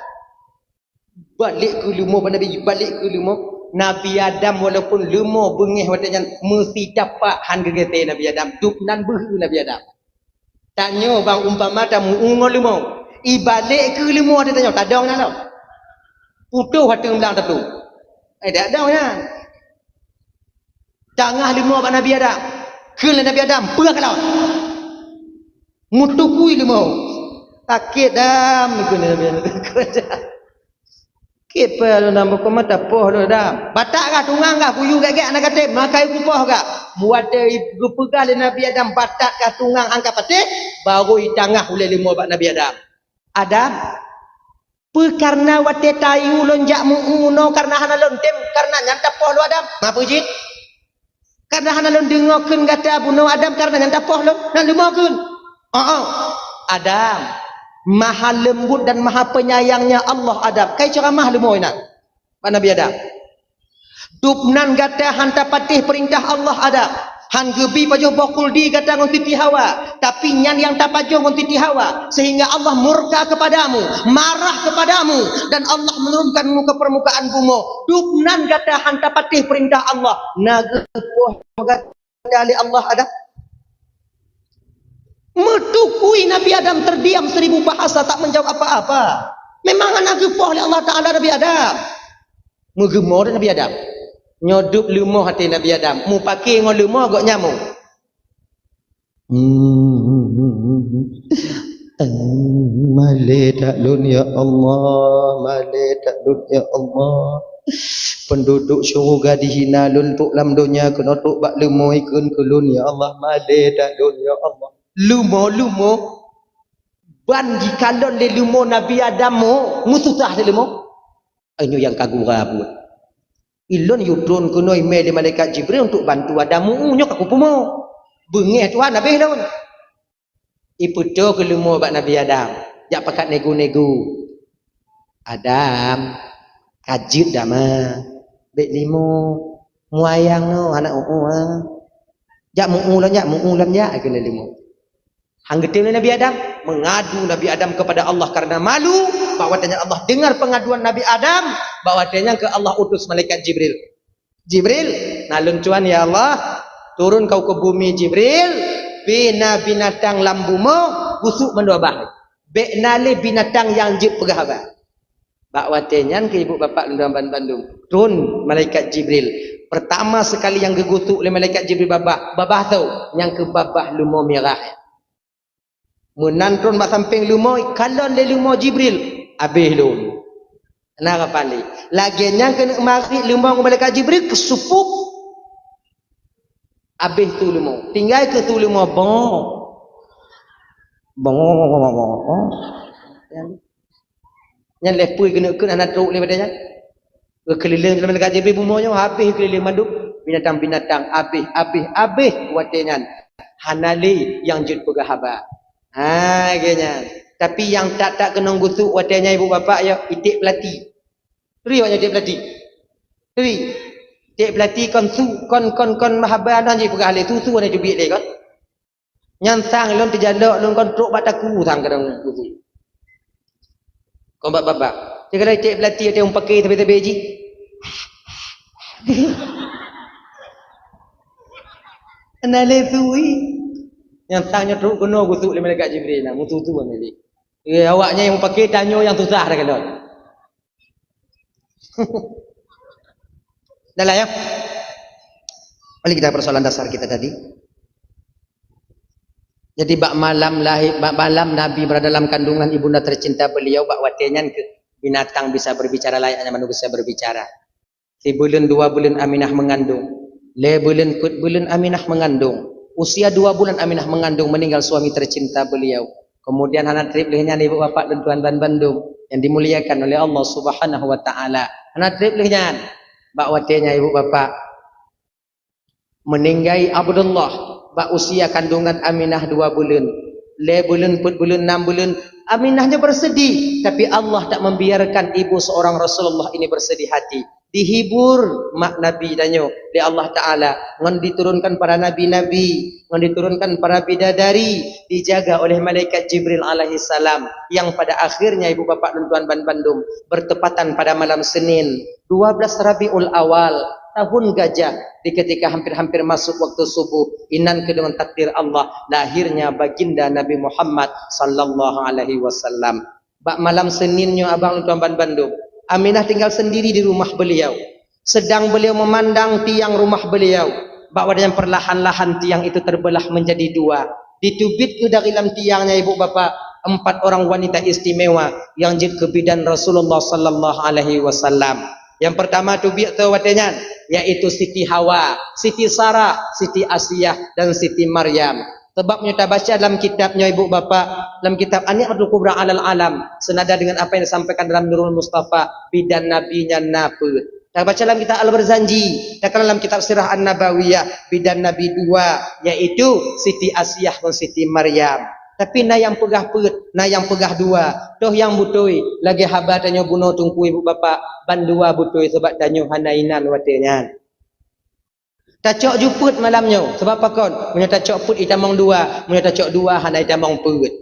Balek keu leumo bak Nabi, balek keu leumo. Nabi Adam walaupun leumo beungéh watée nyan meusi tapak han geugété Nabi Adam. Dup nan beuhe Nabi Adam. Tanyoe bang umpama tamu-u ngon leumo. Ibalek keu leumo watée tanyoe tadong na lom. Putôh ateueh blang tatu. Eh, dak dong nyan. Tangah leumo bak Nabi Adam. Kheun lé Nabi Adam, "Peue kalon?" Meutukui leumo. "Sakét, Adam," kheun lé Nabi Adam. "Sakét peue lôn, Adam, bukon mata poh lôn, Adam." "Batat kah tungang kah, kuyue gét-gét hana katem, maka kupoh kah." Watèe geupeugah lé Nabi Adam, "Batat kah tungang hana kapatéh," baru itangah ulèe leumo bak Nabi Adam. "Adam, peue kareuna watèe tayue lôn jak meu-unoe kareuna hana lôn tem, kareuna nyan tapoh lôn, Adam?" "Ma peue jih?" "Kareuna hana lôn deungoe kheun gata bunoe Adam, kareuna nyan tapoh lôn, nyan leumo kheun." "Oh, oh. Adam, maha leumbut dan maha penyayangnya Allah, Adam." Kai ceuramah leumo inan bak Nabi Adam. "Dubnan gata han tapatéh peurintah Allah, Adam. Han geubi pajoh boh khuldi gata ngon Siti Hawa, tapi nyan nyang tapajoh ngon Siti Hawa, sehingga Allah murka kepadamu, marah kepadamu, dan Allah menurunkanmu ke permukaan bumoe. Dubnan gata han tapatéh peurintah Allah, na geupoh gata lé Allah, Adam?" Meutukui Nabi Adam terdiam seribu bahasa, tak menjawab apa-apa. Memang hana geupoh lé Allah Taala Nabi Adam. Meugeumoe Nabi Adam. Nyoe dub leumo até Nabi Adam. Mupake ngon leumo gobnyan mo. "Malèe that lôn, ya Allah, malèe that lôn, ya Allah. Penduduk syeuruga dihina lôn trok lam donya, keunoe trok bak leumo ikheun keu lôn, ya Allah, malèe that lôn, ya Allah." Leumo, leumo. Ban jikalon lé leumo Nabi Adam mo, meususah lé leumo. Nyoe nyang ka gura buet. "Ilôn yue tron keunoe imè lé malaikat Jibril untuk bantu Adam meu-unoe, nyoe ka kupeumo. Beungèh Tuhan, abéh lôn." Ipeutoe keu leumo bak Nabi Adam, jak pakat nego-nego. "Adam, ka jeuet dama, bèk leumo, muayang nyoe, hana eu-eu, ah. Jak meu-eu lom jak, meu-eu lom jak," kheun lé leumo. Han geutem lé Nabi Adam, mengadu Nabi Adam kepada Allah karena malu, bahwa watèe nyan Allah dengar pengaduan Nabi Adam, bahwa watèe nyan keu Allah utus malaikat Jibril. "Jibril, na lôn tuan, ya Allah, turun kau ke bumi, Jibril, bina binatang lam bumoe, gusuk mandum babah. Bèk na lé binatang nyang jeuet peugah haba." Bak watèe nyan keu ibu bapak lôn tuan ban-, bandum, tron malaikat Jibril. Pertama sekali nyang geugusuk lé malaikat Jibril babah, babah tho, nyang keu babah leumo mirah. Meunan tron bak sampéng leumo, ikalon lé leumo Jibril, abéh lôn. Na ka paléh. Lagèe nyan keuneuk marit leumo ngon malaikat Jibril, keusupuk. Abéh su leumo. Tinggai keu su leumo, bong. Bong. Nyan lhèe peue keuneuk kheun hana trok lé watèe nyan. Geukeulileng lé malaikat Jibril bumoe nyoe, habéh geukeulileng mandum. Binatang-binatang habéh, habéh, habéh watèe nyan. Hana lé nyang jeuet peugah haba. Ha, lagèe nyan. Tapi nyang that-that keunong gusuk watèe nyan ibu bapak, ya, iték peulati. Turi awak nyan iték peulati. Turi. Iték peulati kon su, kon, kon, kon haba nyan jipeugah lé su, su hana teubiet lé kon. Nyan sang lôn teujalok lôn kon trok bak takue sang kadang gusuk. Kon bak babah. Sigohlom iték peulati watèe mupake sabé-sabé jih. Hana lé su. Nyan sang nyoe trok keunoe gusuk lé malaikat Jibril na, meututoe lé. Eh, awak nyan nyang mupake tanyoe nyang susah dah kalon. Dah lah ya. Balik kita persoalan dasar kita tadi. Jadi bak malam lahir, bak malam Nabi berada dalam kandungan ibunda tercinta beliau, bak watèe nyan keuh binatang bisa berbicara layaknya manusia berbicara. Sibuleuen dua buleuen Aminah mengandung. Lhèe buleuen, peuet buleuen Aminah mengandung. Usia dua bulan Aminah mengandung, meninggal suami tercinta beliau. Kemudian hana trép lheueh nyan ibu bapak lôn tuan ban bandum yang dimuliakan oleh Allah Subhanahu wa taala. Hana trép lheueh nyan. Bak watèe nyan ibu bapak, meuninggai Abdullah bak usia kandungan Aminah dua buleuen. Lhèe buleuen, peuet buleuen, nam buleuen, Aminah nyoe bersedih, tapi Allah tak membiarkan ibu seorang Rasulullah ini bersedih hati. Dihibur mak Nabi tanyoe lé Allah Taala, ngon diturunkan para nabi-nabi, ngon diturunkan para bidadari, dijaga oleh malaikat Jibril alaihissalam, yang pada akhirnya ibu bapak lôn tuan ban bandum bertepatan pada malam Senin, dua belas Rabiul Awal, tahun gajah, di ketika hampir-hampir masuk waktu subuh, inan keuh deungon takdir Allah, lahirnya baginda Nabi Muhammad sallallahu alaihi wasallam. Bak malam Senin nyoe abang lôn tuan ban bandum, Aminah tinggal sendiri di rumah beliau. Sedang beliau memandang tiang rumah beliau. Bak watée nyan perlahan-lahan tiang itu terbelah menjadi dua. Diteubiet keuh dari lam tiang nyan, ibu bapak, empat orang wanita istimewa nyang jeuet keu bidan Rasulullah sallallahu alaihi wasallam. Nyang pertama teubiet tu watée nyan, yaitu Siti Hawa, Siti Sarah, Siti Asiah, dan Siti Maryam. Sebab meunyoe tabaca lam kitab nyoe, ibu bapak, lam kitab An-Ni'matul Kubra 'alal Alam, senada dengan apa yang disampaikan dalam Nurul Mustafa, bidan Nabi nyan na peuet. Tabaca lam kitab Al-Barzanji, takalon lam kitab Sirah An-Nabawiyah, bidan Nabi dua, yaitu Siti Asiah ngon Siti Maryam. Tapi na nyang peugah peuet, na nyang peugah dua. Toh nyang beutôi, lagée haba tanyoe bunoe teungku ibu bapak, bandua beutôi sabab tanyoe hana inan watée nyan. Tacok ju peuet malam nyoe, sabab pakon? Meunyoe tacok peuet itamong dua, meunyoe tacok dua hana itamong peuet.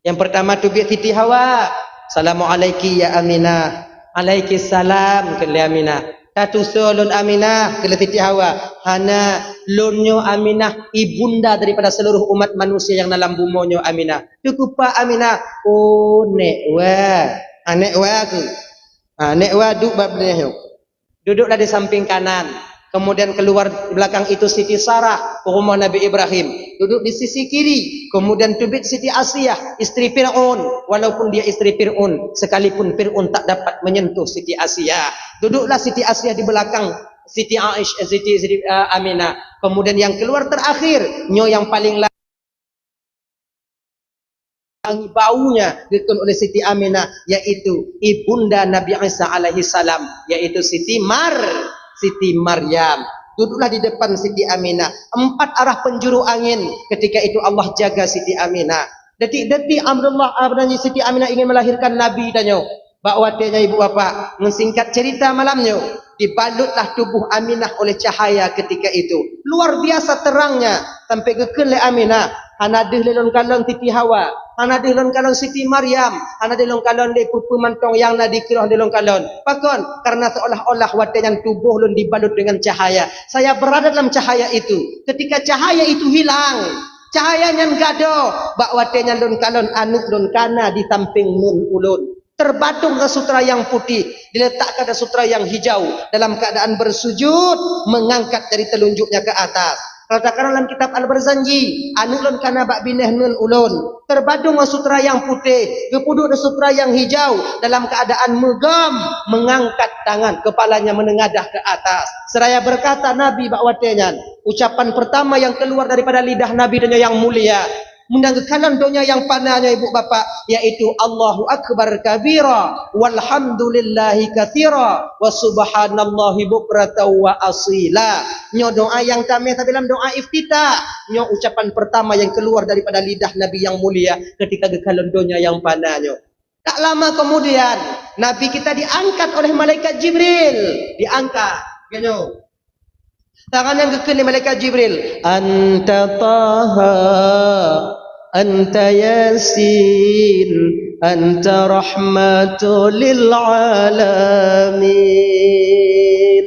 Nyang pertama teubiet Siti Hawa. "Assalamualaiki ya Aminah." "Alaiki salam," kheun lé Aminah. "Tatusoe lôn Aminah," kheun lé Siti Hawa. "Hana, lôn nyoe Aminah, ibunda daripada seluruh umat manusia nyang na lam bumoe nyoe Aminah." "Teukupa Aminah?" "Oh, nék wa." "Ah, nék wa keuh." "Ah, nék wa duek bak binéh nyoe." Duduklah di samping kanan. Kemudian keluar belakang itu Siti Sarah, rumoh Nabi Ibrahim, duduk di sisi kiri. Kemudian teubiet Siti Asiah, istri Fir'aun. Walaupun dia istri Fir'aun, sekalipun Fir'aun tak dapat menyentuh Siti Asiah. Duduklah Siti Asiah di belakang Siti Aisyah, Siti, Siti, eh, Aminah. Kemudian yang keluar terakhir, nyoe yang paling la-, wangi baunya dikheun oleh Siti Aminah, yaitu ibunda Nabi Isa alaihi salam, yaitu Siti Mar-, Siti Maryam. Duduklah di depan Siti Aminah. Empat arah penjuru angin ketika itu Allah jaga Siti Aminah. Detik-detik Abdullah, apa namanya, Siti Aminah ingin melahirkan Nabi tanyoe. Bak watée nyan ibu bapak, meusingkat cerita malam nyoe, dibalutlah tubuh Aminah oleh cahaya ketika itu. Luar biasa terangnya, sampai geukheun lé Aminah, "Hana deuh lé lôn kalon Siti Hawa, hana deuh lôn kalon Siti Maryam, hana deuh lôn kalon lé peue-peue mantong nyang na dikeue lôn kalon." Pakon? Karena seolah-olah watée nyan tubuh lôn dibalut dengan cahaya. Saya berada dalam cahaya itu. Ketika cahaya itu hilang, cahaya nyan gadôh, bak watée nyan lôn kalon aneuk lôn ka na di samping ngon ulôn. Terbadong dalam sutra yang putih, diletakkan dalam sutra yang hijau, dalam keadaan bersujud, mengangkat jari telunjuknya ke atas. Kalau takalon lam kitab Al-Barzanji, aneuk lôn ka na bak binéh ngon ulôn. Terbadong dalam sutra yang putih, geupeuduek dalam sutra yang hijau, dalam keadaan meugam, mengangkat tangan, kepalanya menengadah ke atas. Seraya berkata Nabi bak watée nyan, ucapan pertama yang keluar daripada lidah Nabi tanyoe yang mulia, meunyoe geukalon donya nyang fana nyoe ibu bapak, yaitu Allahu Akbar kabira, walhamdulillahi katsira, wa subhanallahi bukratan wa asila. Nyoe doa nyang tamé sabe lam doa iftitah. Nyoe ucapan pertama yang keluar daripada lidah Nabi yang mulia ketika geukalon donya nyang fana nyoe. Tak lama kemudian, Nabi kita diangkat oleh malaikat Jibril. Diangkat. Geutanyoe. Tangan nyang geukheun lé malaikat Jibril. "Anta Taha, anta Yasin, anta rahmatu lil alamin."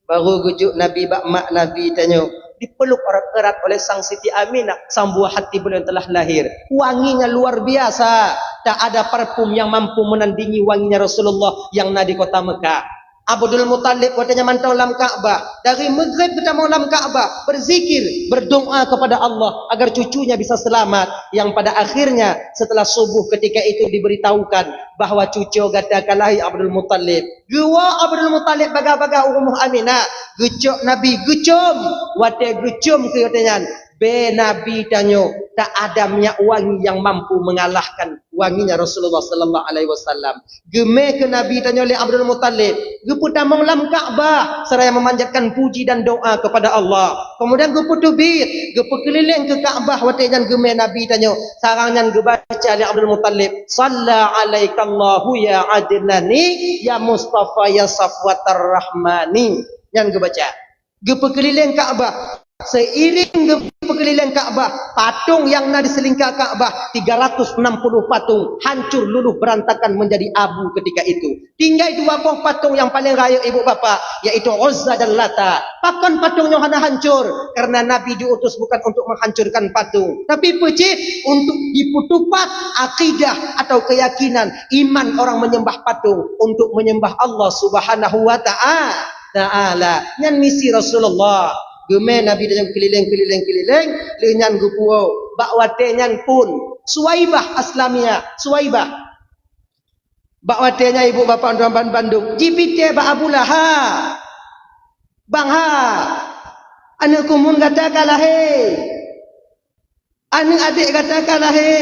Baru geujok Nabi bak mak Nabi tanyoe, dipeluk erat-erat oleh sang Siti Aminah, sang buah hati beliau yang telah lahir. Wanginya luar biasa. Tak ada parfum yang mampu menandingi wanginya Rasulullah yang na di kota Mekah. Abdul Muthalib watée nyan mantong lam Ka'bah. Dari Maghrib geutamong lam Ka'bah, berzikir, berdoa kepada Allah agar cucunya bisa selamat. Yang pada akhirnya, setelah subuh ketika itu diberitahukan bahwa cucu gata ka lahé, Abdul Muthalib. Geuwoe Abdul Muthalib bagah-bagah u rumoh Aminah. Geucok Nabi, geucom. Watée geucom keu watée nyan, bée Nabi tanyoe tak ada minyak wangi yang mampu mengalahkan wanginya Rasulullah sallallahu alaihi wasallam. Geumé keu Nabi tanyoe lé Abdul Muthalib, geupeutamong lam Ka'bah seraya memanjatkan puji dan doa kepada Allah. Kemudian geupeuteubiet, geupeukeulileng keu Ka'bah watée nyan geumé Nabi tanyoe. Sarang nyan geubaca lé Abdul Muthalib, "Shalla alaikallahu ya Adnani, ya Mustafa, ya Safwatar Rahmani." Nyan geubaca. Geupeukeulileng Ka'bah. Seiring geupeukeulileng Ka'bah, patung nyang na di seulingka Ka'bah, tiga ratus enam puluh patung, hancur luluh berantakan menjadi abu ketika itu. Tinggai dua boh patung nyang paleng rayeuk ibu bapak, yaitu Uzza dan Lata. Pakon patung nyoe hana hancur? Karena Nabi diutus bukan untuk menghancurkan patung, tapi peucit untuk diputupat akidah atau keyakinan iman orang menyembah patung untuk menyembah Allah Subhanahu wa Ta'a-, Ta'ala. Nyan misi Rasulullah. Geumé Nabi tanyoe keulileng, keulileng, keulileng, lheueh nyan geupuwoe. Bak watée nyan phon Suwaibah Aslamiyah, Suwaibah. Bak watée nyan ibu bapak tuan ban bandum jipitée bak Abu Lahab. "Bang ha, aneuëk kumun gata ka lahé. Aneuëk adék gata ka lahé.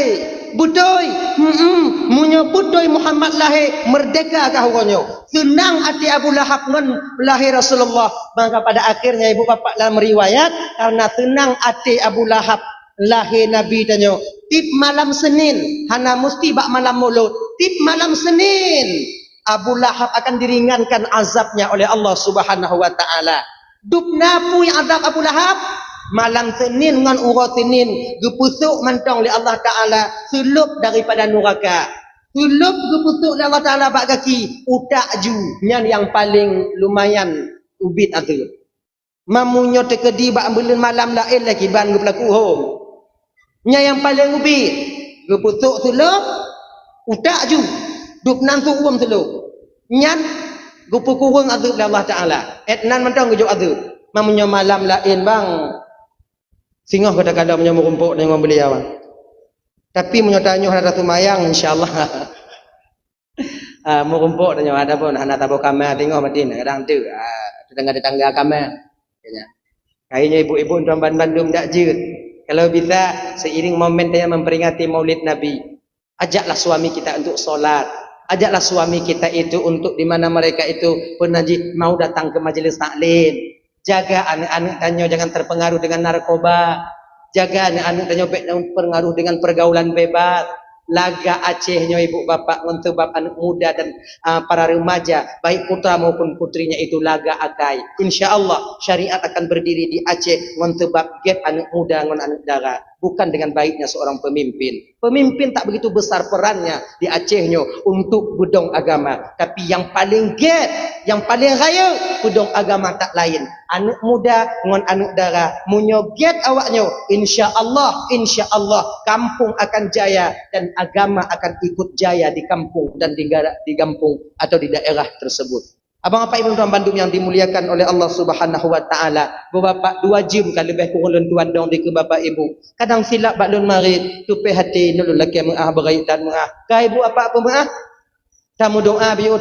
Beutôi? Hmm, meunyoe beutôi Muhammad lahé, meurdeka kah uroe nyoe." Seunang até Abu Lahab ngon lahé Rasulullah. Maka pada akhirnya ibu bapak dalam riwayat, karena seunang até Abu Lahab lahé Nabi tanyoe, tiep malam Senin, hana musti bak malam Mulod, tiep malam Senin Abu Lahab akan diringankan azabnya oleh Allah Subhanahu wa Ta'ala. Dub na peue azab Abu Lahab? Malam Senin ngon uroe Senin geupeusok mantong lé Allah Ta'ala seulôb daripada nuraka. Seulôb geupeusok lé Allah Ta'ala bak gaki, utak ju, nyan nyang paleng lumayan ubit azeub. Mamunyoe teukeudi bak buleuen malam laén lagée ban geupeulaku hom. Nyan nyang paleng ubit, geupeusok seulôb, utak ju, dub nan seuuem seulôb. Nyan geupeukureueng azeub lé Allah Ta'ala. Et nan mantong geujok azeub. Mamunyoe malam laén bang, singoh gata kalon meunyoe meurumpok deungon beuliau. Tapi meunyoe tanyoe hana taseumayang, insya Allah. Ah, meurumpok tanyoe, adapun hana saboh kama singoh matin, kadang tu, ah, tetangga-tetangga kama. Ya. Kayaknya ibu-ibu tuan ban bandum dak jeuet. Kalau bisa, seiring momen tanyoe memperingati Maulid Nabi, ajaklah suami kita untuk sholat. Ajaklah suami kita itu untuk di mana mereka itu pernah ji-, mau datang ke majelis taklim. Jaga aneuk-aneuk tanyoe jangan terpengaruh dengan narkoba. Jaga aneuk-aneuk tanyoe bék terpengaruh dengan pergaulan bebas. Laga Aceh nyoe ibu bapak ngon sebab aneuk muda dan, ah, para remaja, baik putra maupun putrinya itu laga akai. Insya Allah syariat akan berdiri di Aceh ngon sebab gét aneuk muda ngon aneuk dara. Bukan dengan baiknya seorang pemimpin. Pemimpin tak begitu besar perannya di Aceh nyoe untuk beudong agama. Tapi yang paling gét, yang paling raya, beudong agama tak lain. Aneuk muda ngon aneuk dara, meunyoe gét awak nyoe, insya Allah, insya Allah, kampung akan jaya dan agama akan ikut jaya di kampung dan di gara-, di gampung atau di daerah tersebut. Abang apai ibu tuan bandum yang dimuliakan oleh Allah Subhanahu wa Ta'ala, beubapak dua jeuem ka leubeh kureueng lôn tuan dong dikeue bapak ibu. Kadang silap bak lôn marit, tupéh até lôn lakée meuáh beurayeuk dan meuáh. Ka ibu apak peumeuáh, tameudoá biôh